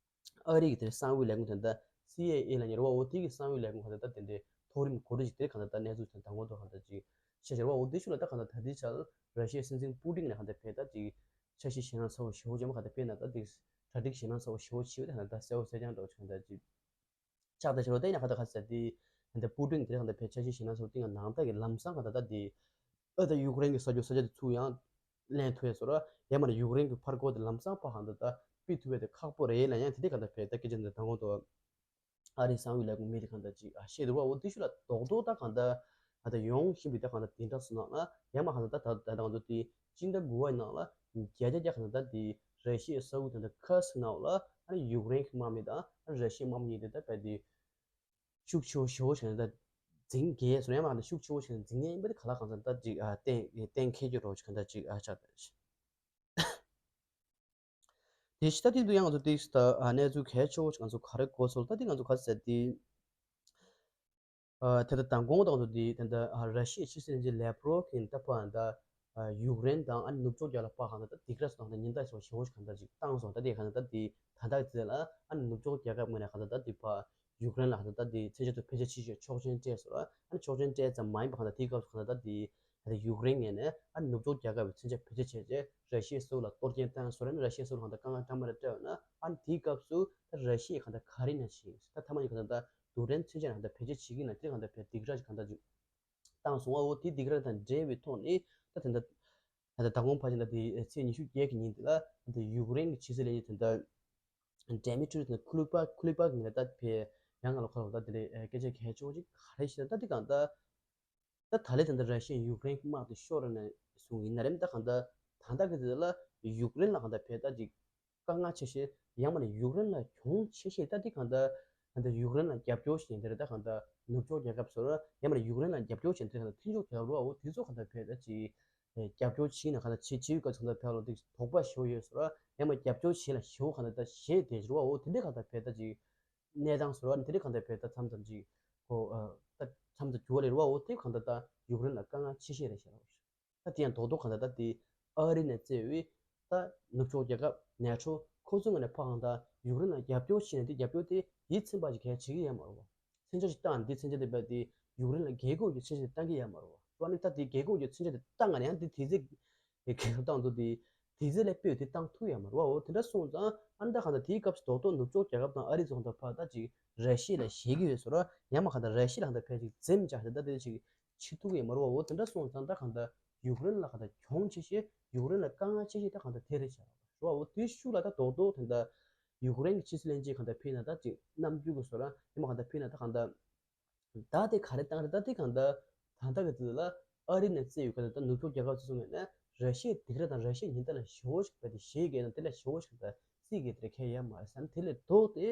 ཨ་རི་གི་དེ་གསང་བའི་ལས་ཁུངས་ད་ལྟ་སི་ཨའི་ཨེ་ལ་ཉེ་རེད་བ། འོ་དེ་གི་གསང་བའི་ལས་ཁུངས་གང་ལྟར་ད་དེ་འདྲའི་མཐོ་རིམ་འགོ་ཁྲིད་ཅིག་དེ་གང་ལྟར་ད་གནས་ཚུལ་དང་མདང་དགོང་དུ་གང་ལྟར་ཅིག་བཤད་བྱ་རེད་བ། འོ་དེ་ཤུགས་ལ་ད་གང་ལྟར་ད་ལྟའི་ཆར་ར་ཤི་ཡའི་སྲིད་འཛིན་པུ་ཏིན་ནས་གང་ལྟར་ཕེ་ད་ཅིག་འཆར་གཞི་ཞེད་སྣང་ཚ་བོ་ཞེ་བོ་ཅན་པ་གང་ལྟར་ཕེ་ན་ད་དེ་གྲ་སྒྲིག་ཞེད་སྣང་ཚ་བོ་ཞེ་བོ་ཆེ་བ་དེ་གང་ལྟར་ད་གསལ་བོ་གསལ་རྐྱང་འདྲ་བོ་ཅིག་གང་ལྟར་ཅིག་ཕྱག་དང་ཕྱི་ལོགས་དེ་ཡང་ཁ་ད་ཁ་ཟེར་དེ་འདི་པུ་ཏིན་དེ་ཁ་ད་ཕལ་ཆེར་ཞེད་སྣང་ཚོར་ཏིང་ནང་ད་གི་ལམ་སང་ཁ་ད་ད་དེ་ཨ་ད་ཡུཀ་རེན་གྱི་ས་ཆ་ས་ཆ་དེ་ཚུར་ཡང་ལེན་ཐུབ་ཡས་སོ་ར། ཡང་མ་ན་ཡུཀ་རེན་གྱི་ཕར་རྒོལ་དེ་ལམ་སང་ཕ་ཧང་ད་ད་སྤི་ཐུབ་པའི་དེ་ཁག་པོ་རེད་ལ། ཡང་དེ་དེ་ཁ་ད་ཕལ་ད་སྐད་ཆ་འདི་དང་པོ་དོ་ཨ་རིའི་གསང་བའི་ལས་ཁུངས་མི་དེ་ཁ་ད་ཅིག་ཨ་ཤེས་འདུག་བ། འོ་དེ་ཤུ་ལ་རྡོག་རྡོག་ད་ཁ་ད་ཨ་ད་ཡོང་བཞིན་པའི་ད་ཁ་ད་དེ་འདྲ་སོང་ན་ཡང་མ་ཁ་ད་ད་ད་ད་ང་ཚོ་དེ་སྤྱི་ཟླ་དགུ་པའི་ནང་ལ་བརྒྱ་ཆ་བརྒྱ་ཁ་ད་ད་དེ་ར་ཤི་ཡའི་ས་ཁུལ་དེ་འདྲ་ཁ་སི་ནང་ལ་ཨ་ནི་ཡུཀ་རེན་གྱི་དམག་མི་དང་ཨ་ར་ཤི་ཡའི་དམག་མི་གཉིས་དེ་ད་བས་དེ། ཤུགས་ཆེ་བོ་ཞེ་བོ་ཞིག་ད་འཛིང་གས་སོ་ཡང་མ་ད་ཤུགས་ཆེ་བོ་ཞིག་འཛིང་ངེས་ཡིན་པ་དེ་ག་ལ་གང་ཟེར་ད་ཅིག་ཨ་གཏན་གཏན་འཁེལ་རྒྱུ་རོ་ཞིག་ག་ད་ཅིག་ཨ་ཆགས་ད་ཞིག་དེ་ཕྱི་ད་ཐེངས་དུ་ཡང་ང་ཚོ་ཏིག་ད་ཨ་གནས་ཚུལ་གལ་ཆེ་བོ་ཞིག་ང་ཚོ་ག་རེ་གོ་སོང་ད་དེ་ང་ཚོ་ག་ཟེར་དེ་ཨ་ད་ད་དང་གོང་དང་ཚོ་དེ་ད་ད་ཨ་ར་ཤི་ཡའི་ཕྱི་སྲིད་བློན་ཆེན་ལེབ་རོ་གིན་ད་ཕ་ཨ་ད་ཨ་ཡུཀ་རེན་དང་ཨ་ནི་ནུབ་ཕྱོགས་རྒྱལ་ཁབ་ཕ་གང་ད་ད་སྡིགས་ར་སོང་ད་ཉེན་བརྡ་ཞེ་བོ་ཞེ་བོ་ཞིག་གང་ད་ཅིག་བཏང་སོང་། ད་དེ་གང་ད་ད་དེ་ད་ད་ཙེ་ལ་ཨ་ནི་ནུབ་ཕྱོགས་རྒྱལ་ཁབ་ངོས་ནས་གང་ད་ད་དེ་ཕ་ཡུཀ་རེན་ལ་གང་ད་ད་དེ་མཚོན་ཆ་ཚོ་ཕལ་ཆེར་ཕྱི་ཕྱོགས་ཆོག་མཆན་སྤྲད་སོང་། ཨ་ནི་ཆོག་མཆན་སྤྲད་ཙམ་མ་ཡིན་པ་གང་ད་དེའི་སྐབས་སུ་གང་ད་ད་དེ་ད་ད་ཡུཀ་རེན་ངོས་ནས་ཨ་ནི་ནུབ་ཕྱོགས་རྒྱལ་ཁབ་ཀྱི་མཚོན་ཆ་ཕལ་ཆེར་བྱས་རྗེས་ར་ཤི་ཡའི་སོ་ལ་གཏོར་སྐྱོན་བཏང་སོང་ར། ཨ་ནི་ར་ཤི་ཡའི་སོ་ལ་གང་ད་དཀའ་ངལ་འདྲ་མི་འདྲ་སྤྲད་ཡོང་ན་ཨ་ནི་དེའི་སྐབས་སུ་ད་ར་ཤི་ཡས་གང་ད་ག་རེ་ན་བྱེད་ད་ཐ་མ་ཡིན་གང་ད་ད་རྡུལ་ཕྲན་མཚོན་ཆ་ནང་ད་ཕལ་ཆེར་བྱེད་ཀྱི་ན་དེ་གང་ད་ཕལ་སྡིགས་ར་ཞིག་གང་ད་ཅིག་བཏང་སོང་བ། འོ་དེ་སྡིགས་ར་དང་འབྲེལ་བའི་ཐོག་ནས་ད་དེ་འདྲ་ད་ལྟ་དང་པོ་ཕལ་ཆེར་ད་དེ་ཚེས་ཉི་ཤུ་བརྒྱད་ཀྱི་ཉིན་དེ་ལ་ད་ཡུཀ་རེན་གྱི་ཕྱི་སྲིད་བློན་ཆེན་དེ་འདྲ་ཌེ་མི་ཊི་རི་དང་ཁུ་ལི་པ་ཁུ་ལི་པ་གི་ངས་ད་ཕེ་ཡང་ང་ལ་ཁོ་ལ་ད་དེ་འདྲའི་སྐད་ཆ་གལ་ཆེ་བོ་ཅིག་ག་རེ་ཞིག་ད་ད་དེ་གང་ད་ད་ད་ལས་ད་ད་ར་ཤི་ཡས་ཡུཀ་རེན་གྱི་དམག་དེ་ཤོར་ནས་སོང་ཡིན་ན་རེད། ད་གང་ད་ད་ད་གི་དེ་ལ་ཡུཀ་རེན་ལ་གང་ད་ཕེ་ད་ཅིག་དཀའ་ངལ་ཆེ་ཤོས་ཡང་མ་ནི་ཡུཀ་རེན་ལ་གྱོང་ཆེ་ཤོས་ད་འདི་གང་ལྟར་ད་ལྟ་ཡུཀ་རེན་ལ་རྒྱབ་སྐྱོར་བྱེད་མཁན་དེ་རེད། ད་གང་ལྟར་ནུབ་ཕྱོགས་རྒྱལ་ཁབ་ཚོར་ཡང་མ་ནི་ཡུཀ་རེན་ལ་རྒྱབ་སྐྱོར་བྱེད་མཁན་དེ་གང་ལྟར་མཐུན་ཕྱོགས་རྒྱལ་ཁབ་རེད་བ། འོ་དེ་ཚོ་གང་ལྟར་བས་ད་ཅིག་རྒྱབ་སྐྱོར་བྱེད་ན་གང་ལྟར་བྱེད་བྱེད་ཡུལ་ག་ཚོད་གང་ལྟར་བས་ལོ་དེ་དོགས་པ་ཞེ་པོ་ཡོད་ཟེར་བ། ཡང་མ་རྒྱབ་སྐྱོར་བྱེད་ལ་ཞེ་པོ་གང་ལྟར་ད་ཞེད་བསྡད་ཀྱི་རེད་བ། འོ་དེ་འདྲའི་གང་ལྟར་བས་ད་ཅིག་གནས་སྟངས་ཟེར་བ་ནི་དེ་འདྲའི་གང་ལྟར་བས་ད་མཚམས་མཚམས་ཅིག་གོ་ད་མཚམས་མཚམས་འགྱུར་བ་ལས་རེད་བ། འོ་དེ་གང་ལྟར་ད་ཡུཀ་རེན་ལ་དཀའ་ངལ་ཆེ་ཤོས་རེད་ཤག་ད་དེ་ཡང་རྡོག་རྡོག་གང་ལྟར་ད་དེ་ཨ་རི་ནས་བཙལ་བའི་ད་ནུབ་ཕྱོགས་རྒྱལ་ཁབ་ནེ་ཊོ་ཁོ་ཚོའི་ངོས་ནས་ཕ་གང་ལྟར་ཡུཀ་རེན་ལ་རྒྱབ་སྐྱོར་བྱས་ནས་དེ་རྒྱབ་སྐྱོར་དེ་ཡིད་ཚིམ་པ་ཞིག་གལ་བྱེད་ཀྱི་ཡོད་མ་རེད་བ། མཚོན་ཆ་ཞིག་བཏང་ནས་དེ་མཚོན་ཆ་དེ་བས་དེ་ཡུཀ་རེན་ལ་རྒྱལ་ཁབ་ཀྱི་མཚོན་ཆ་དེ་བཏང་གི་ཡོད་མ་རེད་བ། ཨ་ནི་ད་དེ་རྒྱལ་ཁབ་ཀྱི་མཚོན་ཆ་དེ་བཏང་ང་ནས་ཡང་དེ་དེ་ཚེ་རྒྱལ་ཁབ་བཏང་འདུག་དེ་དེ་ཚེ་ལས་སྤོས་དེ་བཏང་ཐུབ་ཡོད་མ་རེད་བ། འོ་དེ་འདྲ་སོང་ཙང་ཨ་ནི་ད་གང་ལྟར་དེའི་སྐབས་སུ་རྡོག་རྡོག་ནུབ་ཕྱོགས་རྒྱལ་ཁབ་དང་ཨ་རི་ཚོ་གང་ལྟར་ཕ་ད་ཅིག་ར་ཤི་ཡ་ལ་ཞེད་ཀྱི་ཡོད་ཟེར་བ། ཡང་མ་གང་ལྟར་ར་ཤི་ཡ་ལ་གང་ལྟར་ཕལ་ཆེར་འཛེམ་བྱ་ཞེ་ད་དེ་ཅིག་བྱེད་ཐུབ་ཀྱི་ཡོད་མ་རེད་བ། འོ་དེ་འདྲ་སོང་ཙང་ད་གང་ལྟར་ཡུཀ་རེན་ལ་གང་ལྟར་གྱོང་ཆེ་ཤོས་ཡུཀ་རེན་ལ་དཀའ་ངལ་ཆེ་ཤོས་ད་གང་ལྟར་དེ་རེད་བྱ་རེད་བ། འོ་དེའི་ཤུགས་ལ་ད་རྡོག་རྡོག་དེ་འདྲ་ཡུཀ་རེན་གྱི་ཕྱི་སྲིད་བློན་ཆེན་གང་ལྟར་ཕེབས་ན་ད་ཅིག་རྣམ་འགྱུར་གྱི་བཟོ་འདྲ་ཡང་མ་གང་ལྟར་ཕེབས་ན་ད་གང་ལྟར་ད་དེ་ག་རེ་བཏང་རེད། ད་དེ་གང་ལྟར་ད་ལྟ་གི་དུས་ལ་ཨ་རི་ནས་བཙལ་ཡོད་གང་ལྟར་ད་ནུབ་ཕྱོགས་རྒྱལ་ཁབ་སོ་སོ་ངོས་ནས་ར་ཤི་ཡའི་སྡིགས་ར་དང་ར་ཤི་ཡའི་ཉེན་བརྡ་ལ་ཞེ་པོ་ཞིག་བས་དེ་ཞེད་ཀྱི་ཡོད་ན་དེ་ལ་ཞེ་པོ་ཞིག་ད་བརྩི་གི་དེ་རེད་ཁེལ་ཡ་མ་རེད་བསམ། དེ་ལས་ལྡོག་སྟེ་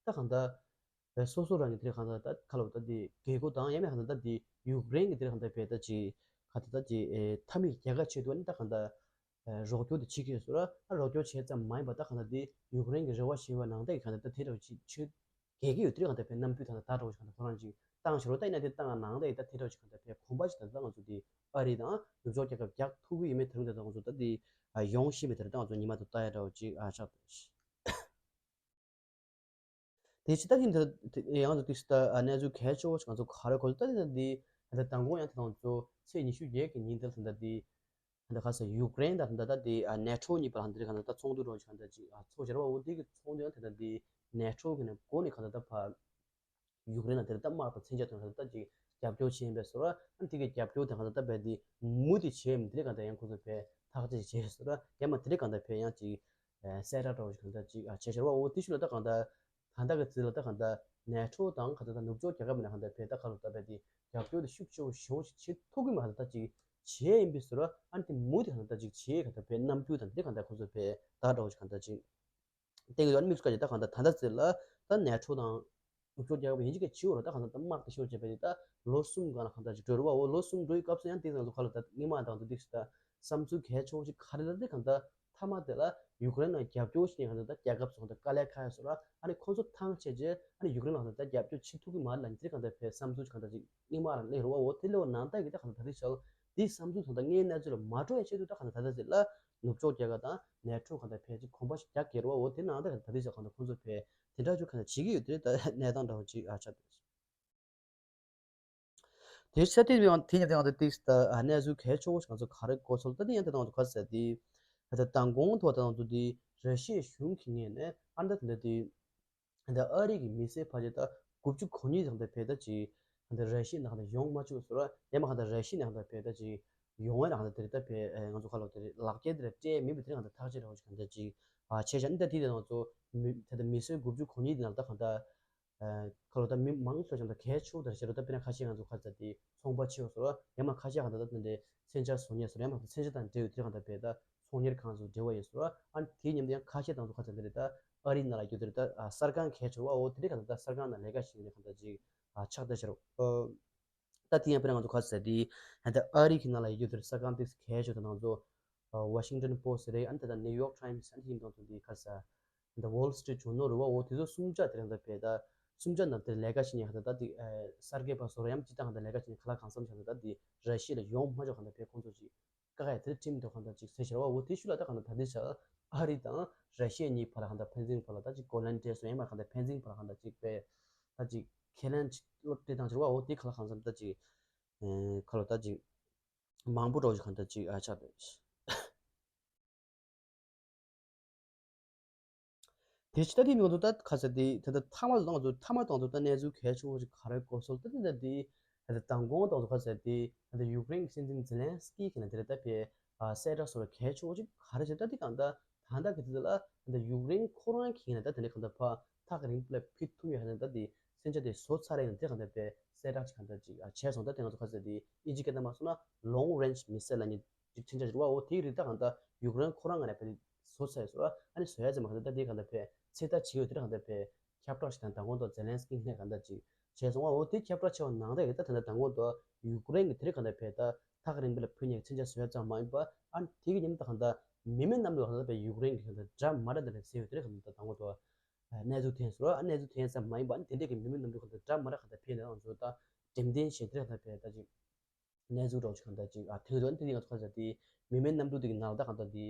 ད་གང་ལྟར་སོ་སོ་རང་གི་དེ་གང་ལྟར་ད་ཁ་ལོ་ད་དེ་རྒྱལ་ཁབ་དང་ཡང་མེད་གང་ལྟར་ད་དེ་ཡུཀ་རེན་གྱི་དེ་གང་ལྟར་བས་ད་ཅིག་ག་ད་ད་ཅིག་མཐའ་མའི་རྒྱལ་ཁ་ཆེད་དུ་ནི་ད་གང་ལྟར་ རོགས་སྐྱོར་དེ་བྱེད་ཀྱི་ཡོད་ཟེར་ར། ཨ་རོགས་སྐྱོར་བྱས་ཙམ་མ་ཡིན་པ་ད་གང་ལྟར་དེ་ཡུཀ་རེན་གྱི་རེ་བ་བྱས་པ་ནང་བཞིན་གང་ལྟར་ད་དེ་འདྲ་བ་ཅིག་ཆོད་གལ་གྱི་ཡོད། དེ་གང་ལྟར་བས་རྣམ་འགྱུར་ད་ད་འདྲ་བ་ཞིག་གང་ལྟར་ཁོ་རང་ཅིག་བཏང་ཤོར་བ་ད་ཡིན་ན་དེ་བཏང་ནང་བཞིན་ད་དེ་འདྲ་བ་ཞིག་གང་ལྟར་བས་གོམ་པ་ཞིག་ད་ད་ང་ཚོ་དེ་ཨ་རི་དང་ནུབ་ཕྱོགས་རྒྱལ་ཁབ་རྒྱག་ཐུབ་ཀྱི་ཡོད་མེད་དེ་རིང་ད་ད་ང་ཚོ་ད་དེ་ཡོང་ཤེས་མེད། དེ་རིང་ད་ང་ཚོ་ཉི་མ་དེ་ལྟ་ཡ་འདྲ་བ་ཅིག་ཨ་ཆགས་འདུག་དེ་ཕྱི་ལྟ་ཡིན་དེ་ཡང་དུ་དུས་སུ་ད་གནས་ཚུལ་གལ་ཆེ་བོ་ཞིག་ང་ཚོ་ག་རེ་གོ་ད་དེ་འདི་ད་མདང་དགོང་ཡང་དེ་དང་ཚོ་ཚེས་ཉི་ཤུ་བརྒྱད་ཀྱི་ཉིན་དེ་ལ་ད་འདི་ད་ག་ས་ཡུཀ་རེན་དང་ད་ད་དེ་ནེ་ཊོ་གཉིས་བར་ལ་འདི་ག་ད་ཚོགས་འདུ་རོགས་ཞིག་ད་ཅིག་ཚོགས་བྱེད་རོགས་འོ་དེ་གི་ཚོགས་འདུ་ཡང་དེ་ད་དེ་ནེ་ཊོ་གི་ནས་གོ་ནས་ག་ད་ད་ཕ་ཡུཀ་རེན་ལ་དེ་ད་དམག་དང་མཚོན་ཆ་དང་ད་ད་ཅིག་རྒྱབ་སྐྱོར་བྱེད་ཡིན་པས་སོ་ར། ཨ་དེ་གི་རྒྱབ་སྐྱོར་དེ་ག་ད་ད་བས་དེ་མུ་དེ་བྱེད་ཡིན་དེ་ག་ད་ཡང་ཁོ་ཚོ་བས་ཐག་གཅོད་བྱེད་སོ་ར། ཡང་མ་དེ་ག་ད་བས་ཡང་ཅིག་གསལ་བསྒྲགས་འདྲ་བོ་ཞིག་གང་ལྟར་ཅིག་ཨ་བྱས་ཤར་བ། འོ་དེ་ཤུལ་ལ་ད་གང་ལྟར་ད་ལྟ་གི་ཚེ་ལ་ད་གང་ལྟར་ནེ་ཊོ་དང་གང་ལྟར་ད་ནུབ་ཕྱོགས་རྒྱལ་ཁབ་ནས་གང་ལྟར་བས་ད་ག་ལ་ད་བས་དེ་རྒྱབ་སྐྱོར་དེ་ཤུགས་ཆེ་བོ་ཞེ་བོ་ཞིག་བྱེད་ཐུབ་ཀྱི་མ་གང་ལྟར་ད་ཅིག་བྱས་ཡིན་པའི་ཟེར་བ། ཨ་ནི་དེ་མུ་དེ་གང་ལྟར་ད་ཅིག་བྱས་གང་ལྟར་བས་རྣམ་འགྱུར་དང་དེ་གང་ལྟར་ཁོ་ཚོ་བས་ད་འདྲ་བོ་ཞིག་གང་ལྟར་ཅིག་བསྟན་གྱི་འདུག་ཨ་ནི་དམིགས་སུ་བཀར་ཅིག་ད་གང་ལྟར་ད་ལྟ་ཚེ་ལ་ད་ནེ་ཊོ་དང་ནུབ་ཕྱོགས་རྒྱལ་ཁབ་ཡིན་གཅིག་གི་བྱིའུ་ར་ད་གང་ལྟར་ད་དམག་དེ་ཤོར་བྱས་པ་དེ་ད་ལོ་གསུམ་སྒང་ལ་གང་ལྟར་ཅིག་འགྲོ་རུ་བ། འོ་ལོ་གསུམ་འགྲོ་ཡི་སྐབས་སུ་ཡང་དེ་ཚང་དུ་ཁ་ལ་ད་སྔོན་མ་དང་དུ་འདུག་སུ་ད་བསམ་ཚུལ་གལ་ཆེ་བོ་ཞིག་ག་རེ་ལ་དེ་གང་ལྟར་མཐའ་མ་དེ་ལ་ཡུཀ་རེན་ལ་རྒྱབ་སྐྱོར་ཞིག་ནས་གང་ལྟར་ད་རྒྱལ་ཁབ་སོགས་ད་དཀའ་ལས་ཁག་ཡ་སོགས་ར། ཨ་ནི་ཁོང་ཚོ་ཐང་ཆད་རྗེས་ཨ་ནི་ཡུཀ་རེན་ལ་གང་ལྟར་ད་རྒྱབ་སྐྱོར་བྱེད་ཐུབ་ཀྱི་མ་རེད་ལ་ནི་དེ་གང་ལྟར་བས་བསམ་ཚུལ་གང་ལྟར་ཅིག་སྔོན་མ་ལ་སླེབས་རུ་བ། འོ་དེ་ལས་འོ་ནང་ལྟ་གི་ད་གང་ལྟར་ད་དེ་ཆགས་དེ་བསམ་ཚུལ་གང་ལྟར་དངོས་གནས་ཚུལ་ལ་མ་འགྲོ་ཡ་ཆེད་དུ་ད་གང་ལྟར་ད་ད་ཚེ་ལ་ནུབ་ཕྱོགས་རྒྱལ་ཁབ་དང་ནེ་ཊོ་གང་ལྟར་བས་ཅིག་གོམ་པ་ཞིག་རྒྱག་གི་རུ་བ། འོ་དེ་ནང་ལྟ་གང་ལྟར་ད་དེ་ཆགས་གང་ལྟར་ཁོང་ཚོ་བས་དེ་འདྲ་ཅིག་གང་ལྟར་བྱེད་ཀྱི་ཡོད་དེ་ད་གནས་སྟངས་འདྲ་བོ་ཅིག་ཨ་ཆགས་འདུག་དེ་ཆ་དེ་ཡང་དེ་ཉིད་དེ་ཡང་དེ་ཏིག་ད་གནས་ཚུལ་གལ་ཆེ་བོ་ཞིག་ང་ཚོ་ག་རེ་གོ་ཚོད་ད་དེ་ཡང་དེ་དང་ཚོ་ག་ཟེར་དེ་ད་མདང་དགོང་ཐོག་དང་ཚོ་དེ་ར་ཤི་ཡའི་གཞུང་གི་ངོས་ནས་ཨ་ད་དེ་འདྲ་དེ་ད་ཨ་རི་གི་མི་སེར་ཕལ་ཆེར་ད་དགུ་བཅུ་གོ་གཉིས་དང་དེ་བས་ད་ཅིག་ད་ར་ཤི་ཡ་ནང་ད་ཡོང་མ་བཅུག་སོ་ར། ཡང་མ་གང་ད་ར་ཤི་ཡ་ནང་ད་བས་ད་ཅིག་ཡོང་བའི་ནང་ད་དེ་ད་བས་ང་ཚོ་ཁ་ལོ་དེ་ལག་འཁྱེར་དེ་སྤྲད་མིན་པའི་དེ་ནང་ད་ཐག་གཅོད་ར་བ་ཞིག་གང་ད་ཅིག་ཨ་ཆེ་ཤ་ཨ་ད་དེ་དེ་ནང་ཚོ་མི་ད་ད་མི་སེར་དགུ་བཅུ་གོ་གཉིས་དེ་ནང་ད་གང་ད། ཁ་ལོ་ད་མི་མང་ཤོས་ཀྱང་ད་གལ་ཆེ་བོ་ད་ཤེས་རོ། ད་དཔེར་ན་ཁ་ཤས་ང་ཚོ་ཁ་ཚ་དེ་ཚོང་པ་ཆེ་བོ་སོ་ར། ཡང་མ་ཁ་ཤས་གང་ད་ད་དེ་འདྲའི་མཚོན་ཆ་བཟོ་མཁན་སོ་ར། ཡང་མ་མཚོན་ཆ་དང་འབྲེལ་བའི་དེ་གང་ད་བས་ད་ཚོང་གཉེར་ཁང་ཚོ་འབྲེལ་བ་ཡོད་སོ་ར། ཨ་དེའི་མཉམ་དུ་ཡང་ཁ་ཤས་དང་ཚོ་ཁ་ཚ་དེ་རེད། ད་ཨ་རི་ནང་ལ་ཡོད་དེ་རེད། ད་གསར་ཁང་གལ་ཆེ་བ་འོ་དེ་རེད། གང་ད་ད་གསར་ཁང་ནང་ལས་ཀ་བྱེད་མཁན་གང་ད་ཅིག་ཆགས་བསྡད་ཤེས་རོ། ད་དེ་ཡང་དཔེར་ན་ང་ཚོ་ཁ་ཚ་དེ་ད་ཨ་རི་གི་ནང་ལ་ཡོད་དེ་རེད། གསར་ཁང་དེ་གལ་ཆེ་བ་ད་ང་ཚོ་Washington Post རེད། ཨ་ད་ད་New York Times ཨ་དེ་ཡིན་དང་ཚོ་དེ་ཁ་ཚ། The Wall Street Journal རུ་བ་འོ་དེ་ཚོ་གསུམ་ཆ་དེ་རང་ད་བས་ད་གསུམ་ཆ་ནང་དེར་ལས་ཀ་བྱེད་མཁན་ཧ་ད་ད་དེ་གསར་འགོད་པ་སོ་ར་ཡང་སྤྱི་བཏང་ཧ་ད་ལས་ཀ་བྱེད་མཁན་ག་ལ་གང་འཚམ་ཞིག་ཧ་ད་ད་དེ་ར་ཤི་ཡ་ལ་ཡོང་མ་ཆོག་ཧ་ད་བས་ཁོང་ཚོ་ཅིག་བཀག་ཡ་དེར་ཁྲིམས་ཐོག་ཧ་ད་ཅིག་ཟེར་ཤེས་ར་བ། འོ་དེ་ཤུལ་ལ་ད་ཧ་ད་ད་དེ་ཆ་ཨ་རི་དང་ར་ཤི་ཡ་གཉིས་བར་ལ་ཧ་ད་ཕན་ཚུན་བར་ལ་ད་ཅིག་གོ་ལན་སྤྲད་སོང་། ཡང་མ་ཧ་ད་ཕན་ཚུན་བར་ལ་ཧ་ད་ཅིག་བས་ད་ཅིག་ཁས་ལེན་ཅིག་བློ་སྤྲད་སྟངས་ཤེས་ར་བ། འོ་དེ་ག་ལ་གང་འཚམ་ད་ཅིག་ཁ་ལོ་ད་ཅིག་མང་པོ་འགྲོ་ཞིག་ཧ་ད་ཅིག་ཨ་ཆགས་ད། དེ་ཕྱི་ད་དེ་ནང་དུ་ད་ཁ་ཚ་དེ་ད་ད་ཐ་མ་དང་དུ་ཐ་མ་དང་དུ་ད་གནས་ཚུལ་གལ་ཆེ་བོ་ཞིག་ག་རེ་གོ་སོང་། ད་དེ་ད་དེ་ད་ད་མདང་དགོང་དང་དུ་ཁ་ཚ་དེ་ད་ད་ཡུཀ་རེན་གྱི་སྲིད་འཛིན་ཛེ་ལན་སི་ཀི་གི་ནས་དེ་རེད། ད་བས་གསལ་བསྒྲགས་སོགས་གལ་ཆེ་བོ་ཞིག་ག་རེ་བྱས། ད་དེ་གང་ད་ད་ད་གི་དེ་ལ་ད་ད་ཡུཀ་རེན་ཁོ་རང་གི་ནས་ད་དེ་ནས་གང་ད་ཕ་ཐག་རིང་པོ་ལ་ཕུད་ཐུབ་ཡ་ནས་ད་དེ་མཚོན་ཆ་དེ་བཟོ་ཚར་ཡ་ནས་དེ་གང་ད་བས་གསལ་བསྒྲགས་ཞིག་གང་ད་ཅིག་བྱས་སོང་། ད་དེ་ང་ཚོ་ཁ་ཚ་དེ་ཨིན་ཇི་སྐད་ད་མ་སོང་ན་long range missile ལ་ནི། ཅིག་མཚོན་ཆ་ཞིག་རེད་བ། འོ་དེའི་རིགས་ད་གང་ལྟར་ཡུཀ་རེན་ཁོ་རང་ང་ནས་ཕ་གི་བཟོ་ཚར་ཡོད་ཟེར་བ། ཨ་ནི་བཟོ་ཡ་ཙམ་མ་གང་ལྟར་ད་དེ་གང་ལྟར་ཕ་གི་ཚོད་ལྟ་བྱེད་ཡོད། དེ་གང་ལྟར་ཕ་གི་ཁྱབ་བསྒྲགས་ཤིག་དང་མདང་དགོང་ཐོག་ཛེ་ལན་སི་ཀི་ནས་གང་ལྟར་ཅིག་བྱས་སོང་བ། འོ་དེ་ཁྱབ་བསྒྲགས་བྱས་པ་ནང་ལྟར་གི་ད་ད་ལྟ་མདང་དགོང་ཐོག་ཡུཀ་རེན་གྱི་དེ་གང་ལྟར་ཕ་གི་ད་ཐག་རིང་པོ་ལ་ཕུད་མཁན་གྱི་མཚོན་ཆ་བཟོ་ཡ་ཙམ་མ་ཡིན་པ། ཨ་ནི་དེ་གི་མཉམ་དུ་གང་ལྟར་མི་མེད་གནམ་གྲུ་གང་ལྟར་ཕ་གི་ཡུཀ་རེན་གྱི་གང་ལྟར་འདྲ་མ་འདྲ་དེ་འདྲ་བཟོས་ཡོད། དེ་གང་ལྟར་མདང་དགོང་ཐོག་གནས་ཚུལ་ཐོན་སོང་། ཨ་གནས་ཚུལ་ཐོན་ཙམ་མ་ཡིན་པ། ཨ་ནི་དེ་འདྲ་གི་མི་མེད་གནམ་གྲུ་གང་ལྟར་འདྲ་མ་འདྲ་གང་ལྟར་ཕ་གི་ནས་ང་ཚོ་ད་འགྲེམས་སྟོན་བྱས། དེ་གང་ལྟར་ཕ་གི་ད་ཅིག་གནས་ཚུལ་འདྲ་བོ་ཅིག་གང་ལྟར་ཅིག་ཨ་ཐོན་འདུག་ཨ་ནི་དེ་ཡང་ཁ་ཚ་དེ་མི་མེད་གནམ་གྲུ་དེ་གི་ནང་ལ་ད་གང་ལྟར་དེ་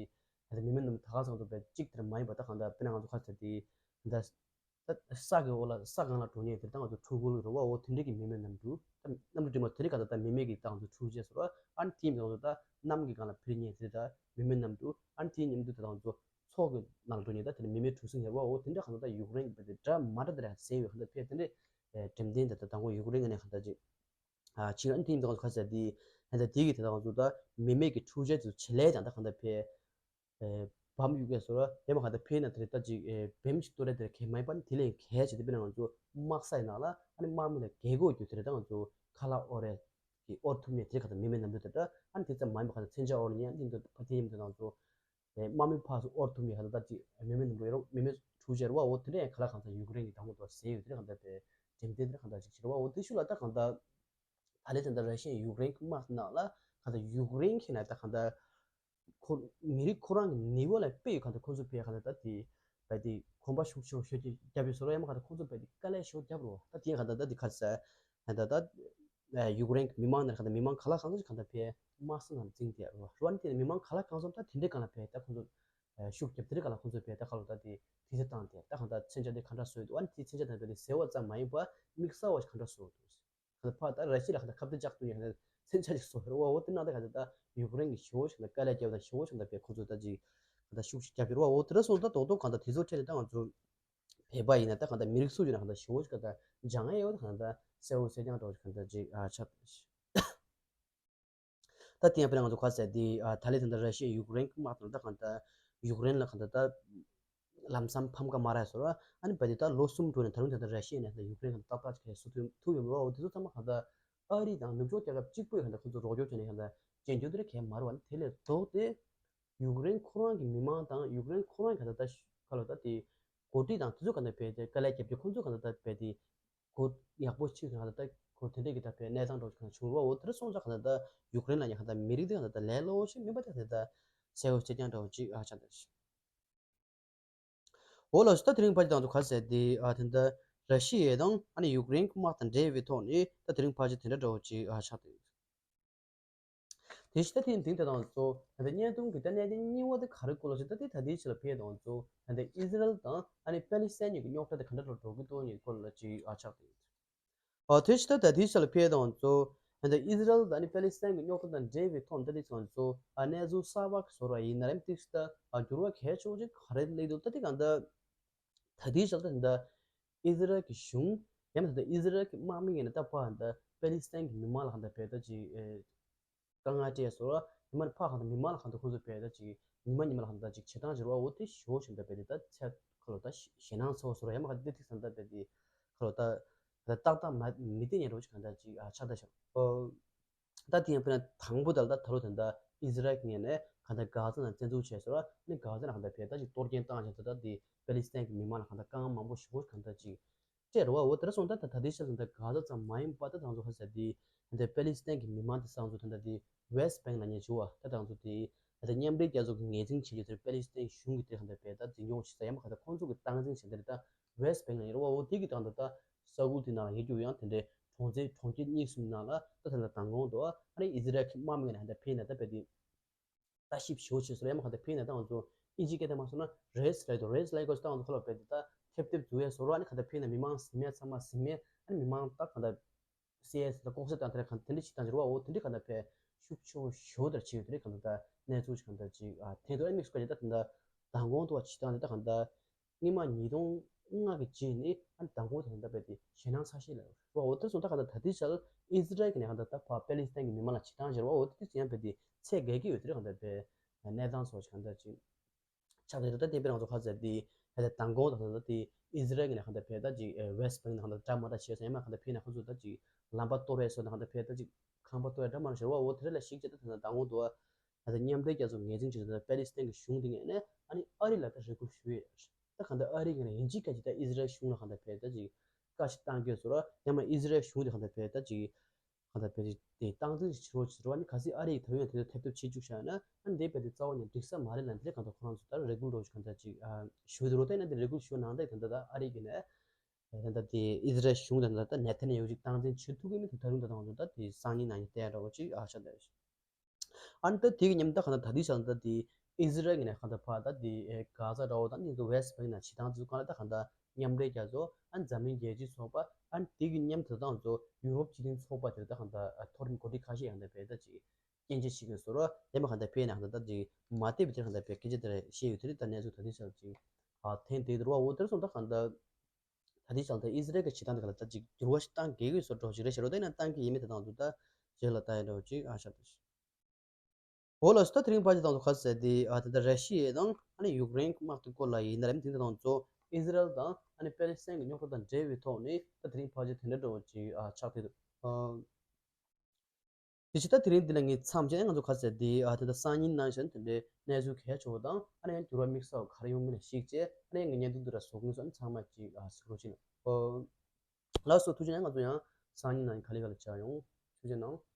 ད་ལྟ་མི་མེད་གནམ་གྲུ་ད་ག་ཚང་དུ་བས་གཅིག་དེར་མ་ཡིན་པ། ད་གང་ལྟར་དཔེར་ན་ང་ཚོ་ཁ་ཚ་དེ་ད་ད་ས་གི་འོག་ལ་ས་སྒང་ལ་འགྲོ་མཁན་དེ་ད་ང་ཚོ་འཕྲུལ་འཁོར་རེད་བ། འོ་དེ་འདྲ་གི་མི་མེད་གནམ་གྲུ། ད་གནམ་གྲུ་དེ་མ་དེ་རིང་གང་ལྟར་ད་མི་མེད་ཀྱི་ད་ང་ཚོ་འཕྲུལ་ཆས་ཟེར་བ། ཨ་ནི་དེ་ཡིན་པ་ང་ཚོ་ད་གནམ་གྱི་སྒང་ལ་འཕུར་མཁན་དེ་ད་མི་མེད་གནམ་གྲུ། ཨ་ནི་དེའི་མཉམ་དུ་ད་ང་ཚོ་མཚོ་གི་ནང་ལ་འགྲོ་མཁན་ད་དེ་ནི་མི་མེད་གྲུ་གཟིངས་ཟེར་བ། འོ་དེ་འདྲ་གང་ལྟར་ད་ཡུཀ་རེན་གྱི་བས་དེ་འདྲ་མ་འདྲ་དེ་འདྲ་བཟོས་ཡོད། གང་ལྟར་ཕ་གི་དེ་འདྲ་འགྲེམས་སྟོན་དེ་ད་མདང་དགོང་ཡུཀ་རེན་གྱི་ནས་གང་ལྟར་ཅིག་ཨ་ཕྱིན། ཨ་ནི་དེ་ཡིན་དང་ཁ་ཚ་དེ་ད་ལྟ་དེ་གི་དེ་ད་ང་ཚོ་ད་མི་མེད་ཀྱི་འཕྲུལ་ཆས་དེ་ཚོ་བྱེད་ལས་ཀྱང་ད་གང་ལྟར་ཕ་གི་བམ་གཡུག་གས་སོ་ར། ཡང་མ་གང་ལྟར་ཕ་གི་ནང་དེ་རེད། ད་ཅིག་བེམ་ཞིག་གཏོར་རེད། དེ་རེད་གལ་མ་ཡིན་པ། ཨ་ནི་དེ་ལས་གལ་ཆེ་དེ་དཔེར་ན་ང་ཚོ་དམག་ས་ཡི་ནང་ལ་ཨ་ནི་དམག་མི་ལ་རྒས་གོག་རྒྱུ་དེ་རེད། ད་ང་ཚོ་ཁ་ལག་དབོར་རེད་ཀྱི་དབོར་ཐུབ་མཁན་དེ་རེད། གང་ལྟར་མི་མེད་གནམ་གྲུ་དེ་འདྲ། ཨ་ནི་དེ་ཙམ་མ་ཡིན་པ་གང་ལྟར་མཚོན་ཆ་དབོར་མཁན། ཨ་ནི་དེ་ཕ་གི་དེ་ཡིན་དང་ང་ཚོ་དམག་མི་ཕར་ཚུར་དབོར་ཐུབ་མཁན་ཧ་ད་ད་ཅིག་མི་མེད་གནམ་གྲུ་ཡོད་རོགས། མི་མེད་འཕྲུལ་ཆས་རེད་བ། འོ་དེ་འདྲ་ཡང་ག་ལ་གང་ལྟར་ཡུཀ་རེན་གྱི་དང་པོ་དུ་བཟོས་ཡོད། དེ་འདྲ་གང་ལྟར་པའི་འགྲེམས་སྟོན་དེ་འདྲ་གང་ལྟར་ཅིག་བྱེད་རེད་བ། འོ་དེ་ཤུལ་ལ་ད་གང་ལྟར་ད་ལས་དེ་འདྲ་ར་ཤི་ཡ་ཡུཀ་རེན་གྱི་དམག་ནང་ལ་གང་ལྟར་ཡུཀ་རེན་གྱི་ནས་ད་གང་ལྟར་ཁོ་ མི་རིགས་ཁོ་རང་གི་ནུས་པ་ལ་དཔེ་ཡོད་ག་འདྲ་ཁོང་ཚོ་དཔེ་ག་འདྲ་ད་དེ་བས་དེ་གོམ་པ་ཤུགས་ཆེན་པོ་ཞེ་པོ་ཅིག་བརྒྱབ་ཡོད་བཟོ་འདྲ་ཡང་མ་ག་འདྲ་ཁོང་ཚོ་བས་དེ་དཀའ་ལས་ཞེ་པོ་བརྒྱབ་རོ། ད་དེ་ཡང་ག་འདྲ་ད་དེ་ག་ཟེར་ད་ད་ད་ཡུཀ་རེན་གི་མི་མང་ནང་ག་འདྲ་མི་མང་ག་ལ་གང་འཚམ་ཞིག་ག་འདྲ་བས་དམག་ས་ནང་འཛིང་དེ་རོ་རོ་ཨ་ནི་དེ་མི་མང་ག་ལ་གང་འཚམ་ད་དེ་འདྲའི་སྒང་ལ་བས་ད་ཁོང་ཚོ་ཤུགས་རྒྱབ་དེ་འདྲའི་སྒང་ལ་ཁོང་ཚོ་བས་ད་ག་ལོ་ད་དེ་དེ་ཚེ་བཏང་དེ་ད་ག་འདྲ་མཚོན་ཆ་དེ་ག་འདྲ་བཟོས་འདུག་ཨ་ནི་དེ་མཚོན་ཆ་དང་བས་དེ་ཟེར་བ་ཙམ་མ་ཡིན་པ་དམིགས་བསལ་བ་ཞིག་ག་འདྲ་བཟོས་འདུག་ཁ་ཕ་ད་ར་ཤི་ལ་ཁ་ད་ཁ་གཏད་བཅག་ཏུ་ཡང་ཁ་ད་མཚོན་ཆ་ཞིག་བཟོ་ཧེར་བ་འོ་དེ་ན་ད་ཁ་ད་ད་ཡུཀ་རེན་གྱི་ཞེ་པོ་ཞིག་ད་དཀའ་ལས་རྒྱབ་ད་ཞེ་པོ་ཞིག་ད་པའི་ཁོ་ཚོ་ད་ཅིག་ཁ་ད་ཤུགས་ཤིག་རྒྱབ་ཧེར་བ་འོ་དེ་ར་སོང་ད་རྡོག་རྡོག་ཁ་ད་དེ་ཚོ་ཁྲེལ་ད་ང་ཚོ་བོད་པ་ཡིན་ན་ད་ཁ་ད་མི་རིགས་སུ་ཡིན་ན་ཁ་ད་ཞེ་པོ་ཞིག་ད་འཇང་ཡོད་ད་ཁ་ད་གསལ་བོ་གསལ་རྐྱང་འདྲ་ཞིག་ཁ་ད་ཅིག་ཨ་ཆགས། ད་དེ་ཡང་དཔེར་ན་ང་ཚོ་ག་ཟེར་དེ་ཨ་ད་ལས་ད་ལྟ་ར་ཤི་ཡ་ཡུཀ་རེན་དམག་དང་ད་གང་ལྟར་ཡུཀ་རེན་ལ་གང་ལྟར་ད་ལམ་སང་ཕམ་ཁ་མ་རག་སོང་ར། ཨ་ནི་བ་དེ་ད་ལོ་གསུམ་འགྲོ་ནས་ད་རུང་ད་ལྟ་ར་ཤི་ཡ་ནས་ད་ཡུཀ་རེན་གང་ལྟར་ཏག་ཏག་ཅིག་གས་སུ་ཐུབ་ཐུབ་ཡོད་མ་རེད། འོ་དེ་ཚོ་ཚང་མ་གང་ལྟར་ཨ་རི་དང་ནུབ་ཕྱོགས་རྒྱལ་ཁབ་གཅིག་པོས་གང་ལྟར་ཁོ་ཚོ་རོགས་སྐྱོར་བྱས་ནས་གང་ལྟར་བྱེད་རྒྱུ་དེ་ར་གས་མ་རེད་བ། ཨ་ནི་དེ་ལས་ལྡོག་སྟེ་ཡུཀ་རེན་ཁོ་རང་གི་མི་མང་དང་ཡུཀ་རེན་ཁོ་རང་གི་གང་ལྟར་ད་ག་ལོ་ད་དེ་འགོ་ཁྲིད་དང་དེ་ཚོ་གང་ལྟར་བས་དེ་དཀའ་ལས་རྒྱབ་རྒྱུ་ཁོ་ཚོ་གང་ལྟར་ད་བས་དེ། གོ་ཡག་པོ་ཅིག་ང་ད་ལྟ་གོ་དེ་འདྲས་ཀྱི་ད་ཕའི་གནས་སྟངས་འདྲ་བོ་ཅིག་གང་བྱུང་རོགས་འོ་དེར་སོང་ཙང་གང་ད་ལྟ་ཡུཀ་རེན་ལ་ཡང་གང་ད་མི་རིགས་དེ་གང་ད་ལྟ་ལས་སླ་བོ་ཞིག་མིན་པ་དེ་གང་ད་ལྟ་གསལ་བོ་གསལ་རྐྱང་འདྲ་བོ་ཅིག་ཨ་ཆགས་འདུག་འོ་ལགས་སོ། ད་དེ་རིང་ཕལ་ཆེར་ང་ཚོ་ག་ཟེར་དེ་ཨ་དེ་ད་ར་ཤི་ཡ་དང་ཨ་ནི་ཡུཀ་རེན་དམག་དང་འབྲེལ་བའི་ཐོག་ནས་ད་དེ་རིང་ཕལ་ཆེར་དེ་འདྲ་འདྲ་བོ་ཅིག་ཨ་ཆགས་འདུག་དེ་ཕྱི་ད་ཐེངས་འདིའི་ཐད་དང་གཙོ་ད་ལྟ་བརྙན་ཐུང་གི་ད་གནད་དོན་རྙིང་བ་དེ་ག་རེ་སྐོར་ལ་ཞིག་ད་ལྟའི་ད་ལྟའི་ཆ་ལ་ཕེབས་དང་གཙོ་ད་ལྟ་ཨི་ཟི་རལ་དང་ཨ་ནི་པེ་ལི་སི་ཐན་གཉིས་ཀྱི་རྙོག་དྲ་དེ་ག་འདྲ་འགྲོ་འགྲོ་གི་འདུག་ཉིད་སྐོར་ལ་ཅིག་ཨ་ཆགས་ཏེ་ཡོད། ཨ་དེ་ཕྱི་ད་ལྟ་ལྟའི་ཆ་ལ་ཕེབས་དང་གཙོ་ད་ལྟ་ཨི་ཟི་རལ་དང་ཨ་ནི་པེ་ལི་སི་ཐན་གྱི་རྙོག་དྲ་དང་འབྲེལ་བའི་ཐོག་ད་ལྟའི་ཆ་ལ་གཙོ་ཨ་གནས་ཚུལ་གསར་པ་གི་བཟོ་འདྲ་ཡིན་ན་རེད་ཏིག་ད་ཨ་འགྱུར་བ་གལ་ཆེ་བོ་ཅིག་ག་རེ་སླེབས་འདུག་ད་ལྟའི་གང་ད། ད་ལྟའི་ཆར་ད་ལྟ་ཨི་ཟི་རལ་གྱི་གཞུང་ཡང་ད་ལྟ་ཨི་ཟི་རལ་གྱི་དམག་མི་ཡིན་ན་ད་ཕར་ད་པེ་ལི་སི་ཐན་གྱི་མི་མང་ལ་གང་ད་བས་ད་ཅིག་ཨེ་དཀའ་ངལ་སྤྲད་སོང་ར། མི་མང་ཕར་གང་ད་མི་མང་ལ་གང་ད་ཁོང་ཚོ་བས་ད་ཅིག་ཉི་མ་ཉི་མ་ལ་གང་ད་ཅིག་བྱེད་སྟངས་ཅིག་ར་བ་འོ་དེ་ཞོ་ཞིག་ད་བས་དེ་ད་ཚད་ཁ་ལོ་ད་ཞེད་སྣང་ཚ་བོ་སོང་ར། ཡང་མ་གང་ད་དེ་ཐིག་སང་ད་བས་དེ་ཁ་ལོ་ད་ད་ཏག་ཏག་མ་མི་བདེ་ཉེ་རོ་ཅིག་གང་ད་ཅིག་ཨ་ཆགས་ད་ཤག་ཨོ། ད་དེ་ཡང་དཔེར་ན་དང་པོ་ད་ལ་ད་ད་ལོ་དེ་འདྲ་ཨི་ཟི་རལ་གྱི་ངོས་ནས་གང་ལྟར་གྷ་ཛ་ནང་བཙན་འཛུལ་བྱས་སོང་ར། ནི་གྷ་ཛ་ནང་གང་ལྟར་བས་ད་ཅིག་གཏོར་སྐྱོན་བཏང་བྱས་ད་ལྟ་དེ་པེ་ལི་སི་ཐན་གྱི་མི་མང་ལ་གང་ལྟར་དཀའ་ངལ་མང་པོ་ཞེ་པོ་གང་ལྟར་ཅིག་སྤྲད་རེད་བ། འོ་དེ་འདྲ་སོང་ད་ད་ད་ལྟའི་ཆར་སོང་ད་གྷ་ཛ་ཙམ་མ་ཡིན་པ་ད་ད་ང་ཚོ་ཧ་ཟེར་དེ་ད་ལྟ་པེ་ལི་སི་ཐན་གྱི་མི་མང་དེ་ཚང་ཚོ་ད་ལྟ་དེ་ཝེ་སི་ཊི་བེང་ལ་ཉེ་བྱུང་བ་ད་ད་ང་ཚོ་དེ་ད་ལྟ་མཉམ་འབྲེལ་རྒྱལ་ཚོགས་ཀྱི་ངོས་འཛིན་བྱེད་རྒྱུ་དེ་པེ་ལི་སི་ཐན་གཞུང་གི་དེ་གང་ལྟར་བས་ད་འཛིན་སྐྱོང་བྱེད་ས་ཡང་མ་གང་ལྟར་ཁོང་ཚོ་གི་སྟངས་འཛིན་བྱེད་དེ་རེད་ད། ཝེ་སི་ཊི་བེང་ལ་ཡིན་རེད་བ། འོ་དེ་གི་སྟེང་དུ་ད་ས་ཁུལ་དེ་ནང་ལ་ཡོད་རྒྱུ་ཡང་དེ་འདྲའི་གྲོང་ཚོའི་གྲོང་ཁྱེར་གཉིས་གསུམ་ནང་ལ་ད་ཐེངས་ལ་མདང་དགོང་དུ་ཨ་ནི་ཨི་ཟི་རལ་གྱི་དམག་མི་ངོས་ནས་ཧ་ད་ཕེབས་ནས་ད་བས་དེ་ལྟ་ཞིབ་ཞུ་བྱེད་སོང་ཡང་མ་ཧ་ད་ཕེབས་ནས་ད་ང་ཚོ་ཨིན་ཇི་སྐད་དེ་མ་སོང་ན་རེ་སི་ལའི་དོ་རེ་སི་ལའི་གོ་ད་ང་ཚོ་ཁ་ལ་བས་དེ་ད་ཐེབས་ཐེབས་འཛུལ་ཡས་སོང་ར། ཨ་ནི་ཁ་ད་ཕེབས་ནས་མི་མང་ཟིན་མེད་ཚང་མ་ཟིན་མེད་ཨ་ནི་མི་མང་ད་གང་ད། སི་ཨེ་སི་ལ་ལྐོག་ཟ་དང་དེ་འདྲ་གང་དེ་འདྲ་བྱེད་སྟངས་ཅིག་རེད་བ། འོ་དེ་འདྲ་གང་ལྟར་བས་ཤུགས་ཆེ་བོ་ཞེ་པོ་དེ་འདྲ་བྱེད་ཡོད་དེ་འདྲ་གང་ལྟར་གནས་ཚུལ་ཅིག་གང་ལྟར་ཅིག་ཨ་ཐེངས་དུ་ཨ་མིག་སུ་ཀ་ཅིག་ད་དེ་འདྲ་མདང་དགོང་དུ་བ་བྱེད་སྟངས་དེ་ད་གང་ལྟར་སྔོན་མ་ཉིས་སྟོང་ལྔ་གི་རྗེས་ནས་ཨ་མདང་དགོང་དེ་གང་ལྟར་བས་དེ་ཞེད་སྣང་ཚ་ཤོས་ལ་རེད་བ། འོ་དེ་སོང་ད་གང་ལྟར་ད་ལྟའི་ཆར་ཨི་ཟི་རལ་གྱི་ནས་གང་ལྟར་ད་ཕར་པེ་ལི་སི་ཐན་གྱི་མི་མང་ལ་བྱེད་སྟངས་ཅིག་རེད་བ། འོ་དེ་དུས་ཡང་བས་དེ་ཚད་བརྒལ་གྱི་ཡོད་དེ་འདྲ་གང་ལྟར་བས་གནས་སྟངས་སོགས་ཅིག་གང་ལྟར་ཅིག་ཆགས་ཡོད་རེད། ད་དེ་དཔེར་ང་ཚོ་ཁ་ཟེར་དེ་ཧེ་ད་མདང་དགོང་དང་ད་དེ་ཨི་ཟི་རལ་གྱི་ནས་ཧ་ད་ཕེ་ད་ཅིག་ཝེ་སི་ཊི་བེང་ནས་ཧ་ད་འདྲ་མ་འདྲ་བྱས་སོང་། ཡང་མ་ཧ་ད་ཕེ་ན་ཁོ་ཚོ་ད་ཅིག་ལམ་པ་གཏོར་བས་སོང་ན་ཧ་ད་ཕེ་ད་ཅིག་ཁང་པ་གཏོར་བས་འདྲ་མ་འདྲ་བྱས་རེད་བ། འོ་དེ་རེད་ལ་ཞིག་བྱས་ད་ད་མདང་དགོང་དུ་ཧ་ད་མཉམ་འབྲེལ་རྒྱལ་ཚོགས་ངོས་འཛིན་བྱས་ད་པེ་ལི་སི་ཐན་གྱི་གཞུང་དེ་ངོས་ནས་ཨ་ནི་ཨ་རི་ལ་ད་རེ་སྐུལ་ཞུ་ཡས་ད་ག་ད་ཨ་རི་གི་ནས་ཡིན་གཅིག་ཁ་ཅིག་ད་ཨི་ཟི་རལ་གཞུང་ལ་ཧ་ད་ཕེ་ད་ཅིག་བཀའ་ཞིག་བཏང་གི་ཡོད་སོང་ར། ཡང་མ་ཨི་ཟི་རལ་གཞུང་དེ་ཧ་ད་ཕེ་ད་ཅིག་གང་ལྟར་བས་དེ་སྟངས་འཛིན་ཞིག་བྱེད་རོགས་བྱེད་རོགས་ནི་ག་སྲིད་ཨ་རི་ཡིས་ད་ཡོད་དེ་ཚོ་ཐེབས་ཐུབ་བྱེད་བཅུག་བཞག་ན་ཨ་འདི་བས་དེ་རྩ་བ་ནས་འགྲིག་ས་མ་རེད་ལ། འདི་གང་ལྟར་ཁོ་རང་ཚོ་ལྟར་རེ་སྐུལ་རོགས་ཞུ་གང་ལྟར་ཅིག་ཞུ་དེ་རོགས་ད་ཡིན་ན་འདི་རེ་སྐུལ་ཞུ་ནང་ལྟར་གང་ལྟར་ཨ་རི་གི་ནས་གང་ལྟར་དེ་ཨི་ཟི་རལ་གཞུང་དང་ད་ནེ་ཐན་ཡ་ཧུ་ཅིག་སྟངས་འཛིན་བྱེད་ཐུབ་ཀྱི་མི་དེ་ད་རུང་ད་དང་ད་དེ་སང་ཉིན་ནང་ཡང་བལྟས་རོགས་ཅིག་ཨ་ཤ་ད། ཨ་ནི་ད་དེ་གི་མཉམ་ད་གང་ལྟར་ད་དེ་ཆ་ད་དེ་ཨི་ཟི་རལ་གི་ནས་གང་ལྟར་ཕར་ད་དེ་གྷ་ཛ་འདྲ་བོ་དང་འདི་ཚོ་ཝེ་སི་ཊི་བེང་ནང་བྱེད་སྟངས་དེ་ཚོ་གང་ལྟར་ད་གང་ལྟར། མཉམ་འབྲེལ་རྒྱལ་ཚོགས་ཨ་ནི་འཛམ་གླིང་རྒྱལ་སྤྱིའི་ཚོགས་པ་ཨ་ནི་དེ་གི་མཉམ་དུ་དང་ཚོ་ཡུ་རོབ་སྤྱི་མཐུན་ཚོགས་པ་དེར་ད་གང་ལྟར་མཐོ་རིམ་འགོ་ཁྲིད་ཁ་ཤས་ཡང་ད་བས་ད་ཅིག་སྐྱོན་བརྗོད་བྱེད་ཀྱི་ཡོད་སོང་ར། དེ་མ་གང་ལྟར་བས་ན་གང་ལྟར་ད་ཅིག་མ་བལྟས་པའི་དེར་གང་ལྟར་བས་སྐད་ཆ་དེ་ར་བཤད་ཡོད་དེ་རེད། ད་གནས་ཚུལ་ད་དེ་ཆ་ཅིག་ཨ་ཐེངས་དེ་དུ་ར་འོ་དེར་སོང་ད་གང་ལྟར་ད་དེ་ཆ་ད་ཨི་ཟི་རལ་གྱི་བྱེད་སྟངས་དེ་གང་ལྟར་ད་ཅིག་འགྱུར་བ་ཞིག་བཏང་དགོས་ཀྱི་ཡོད་སོང་འགྲོ་ཞིག་རེད་ཤ་རོ། དེ་ན་བཏང་གི་ཡིན་མིན་དེ་དང་དུ་ད་རྗེས་ལ་ད་ཡིན་འགྲོ་ཅིག་ཨ་ཤ་ད་ཞིག་འོ་ལགས་སོ། ད་དེ་རིང་ཕལ་ཆེར་དང་དུ་ཁ་གསལ་ཏེ་ཨ་དེ་ལྟར་ར་ཤི་ཡ་དང་ཨ་ནི་ཡུཀ་རེན་དམག་དེ་སྐོར་ལ་ཡིན་ན་རེད། དེ་དང་ཚོ་ཨི་ཟི་རལ་དང་ཨ་ནི་པེ་ལི་སི་ཐན་གྱི་རྙོག་དྲ་དང་འབྲེལ་བའི་ཐོག་ནས་ད་དེ་རིང་ཕལ་ཆེར་དེ་འདྲ་འདྲ་བོ་ཅིག་ཨ་ཆགས་བསྡད་འདུག་ཨ་དེ་ཕྱིར་ད་དེ་རིང་འདི་ལ་ངས་མཚམས་བཅད་ནས་ང་ཚོ་ཁ་གསལ་ཏེ་ཨ་དེ་ལྟར་སང་ཉིན་ནང་བཞིན་དེ་འདྲའི་གནས་ཚུལ་གལ་ཆེ་བ་དང་ཨ་ནི་ཡང་འགྱུར་བ་དམིགས་བསལ་བ་ག་རེ་ཡོང་མིན་ལ་གཞིགས་བྱས་ཨ་ནི་ཡང་ངས་བརྙན་ཐུང་འདི་ར་བཟོ་གི་ཡིན་སོང་། ཨ་ནི་ཚང་མ་ཅིག་ཨ་གཟིགས་རོགས་བྱེད་གནང་། ཨོ། ལགས་སོ། ཐུགས་རྗེ་གནང་། ང་ཚོ་ཡང་སང་ཉིན་ནང་ག་ལེ་ག་ལེ་བྱ་ཡོང་། ཐུགས་རྗེ་གནང་།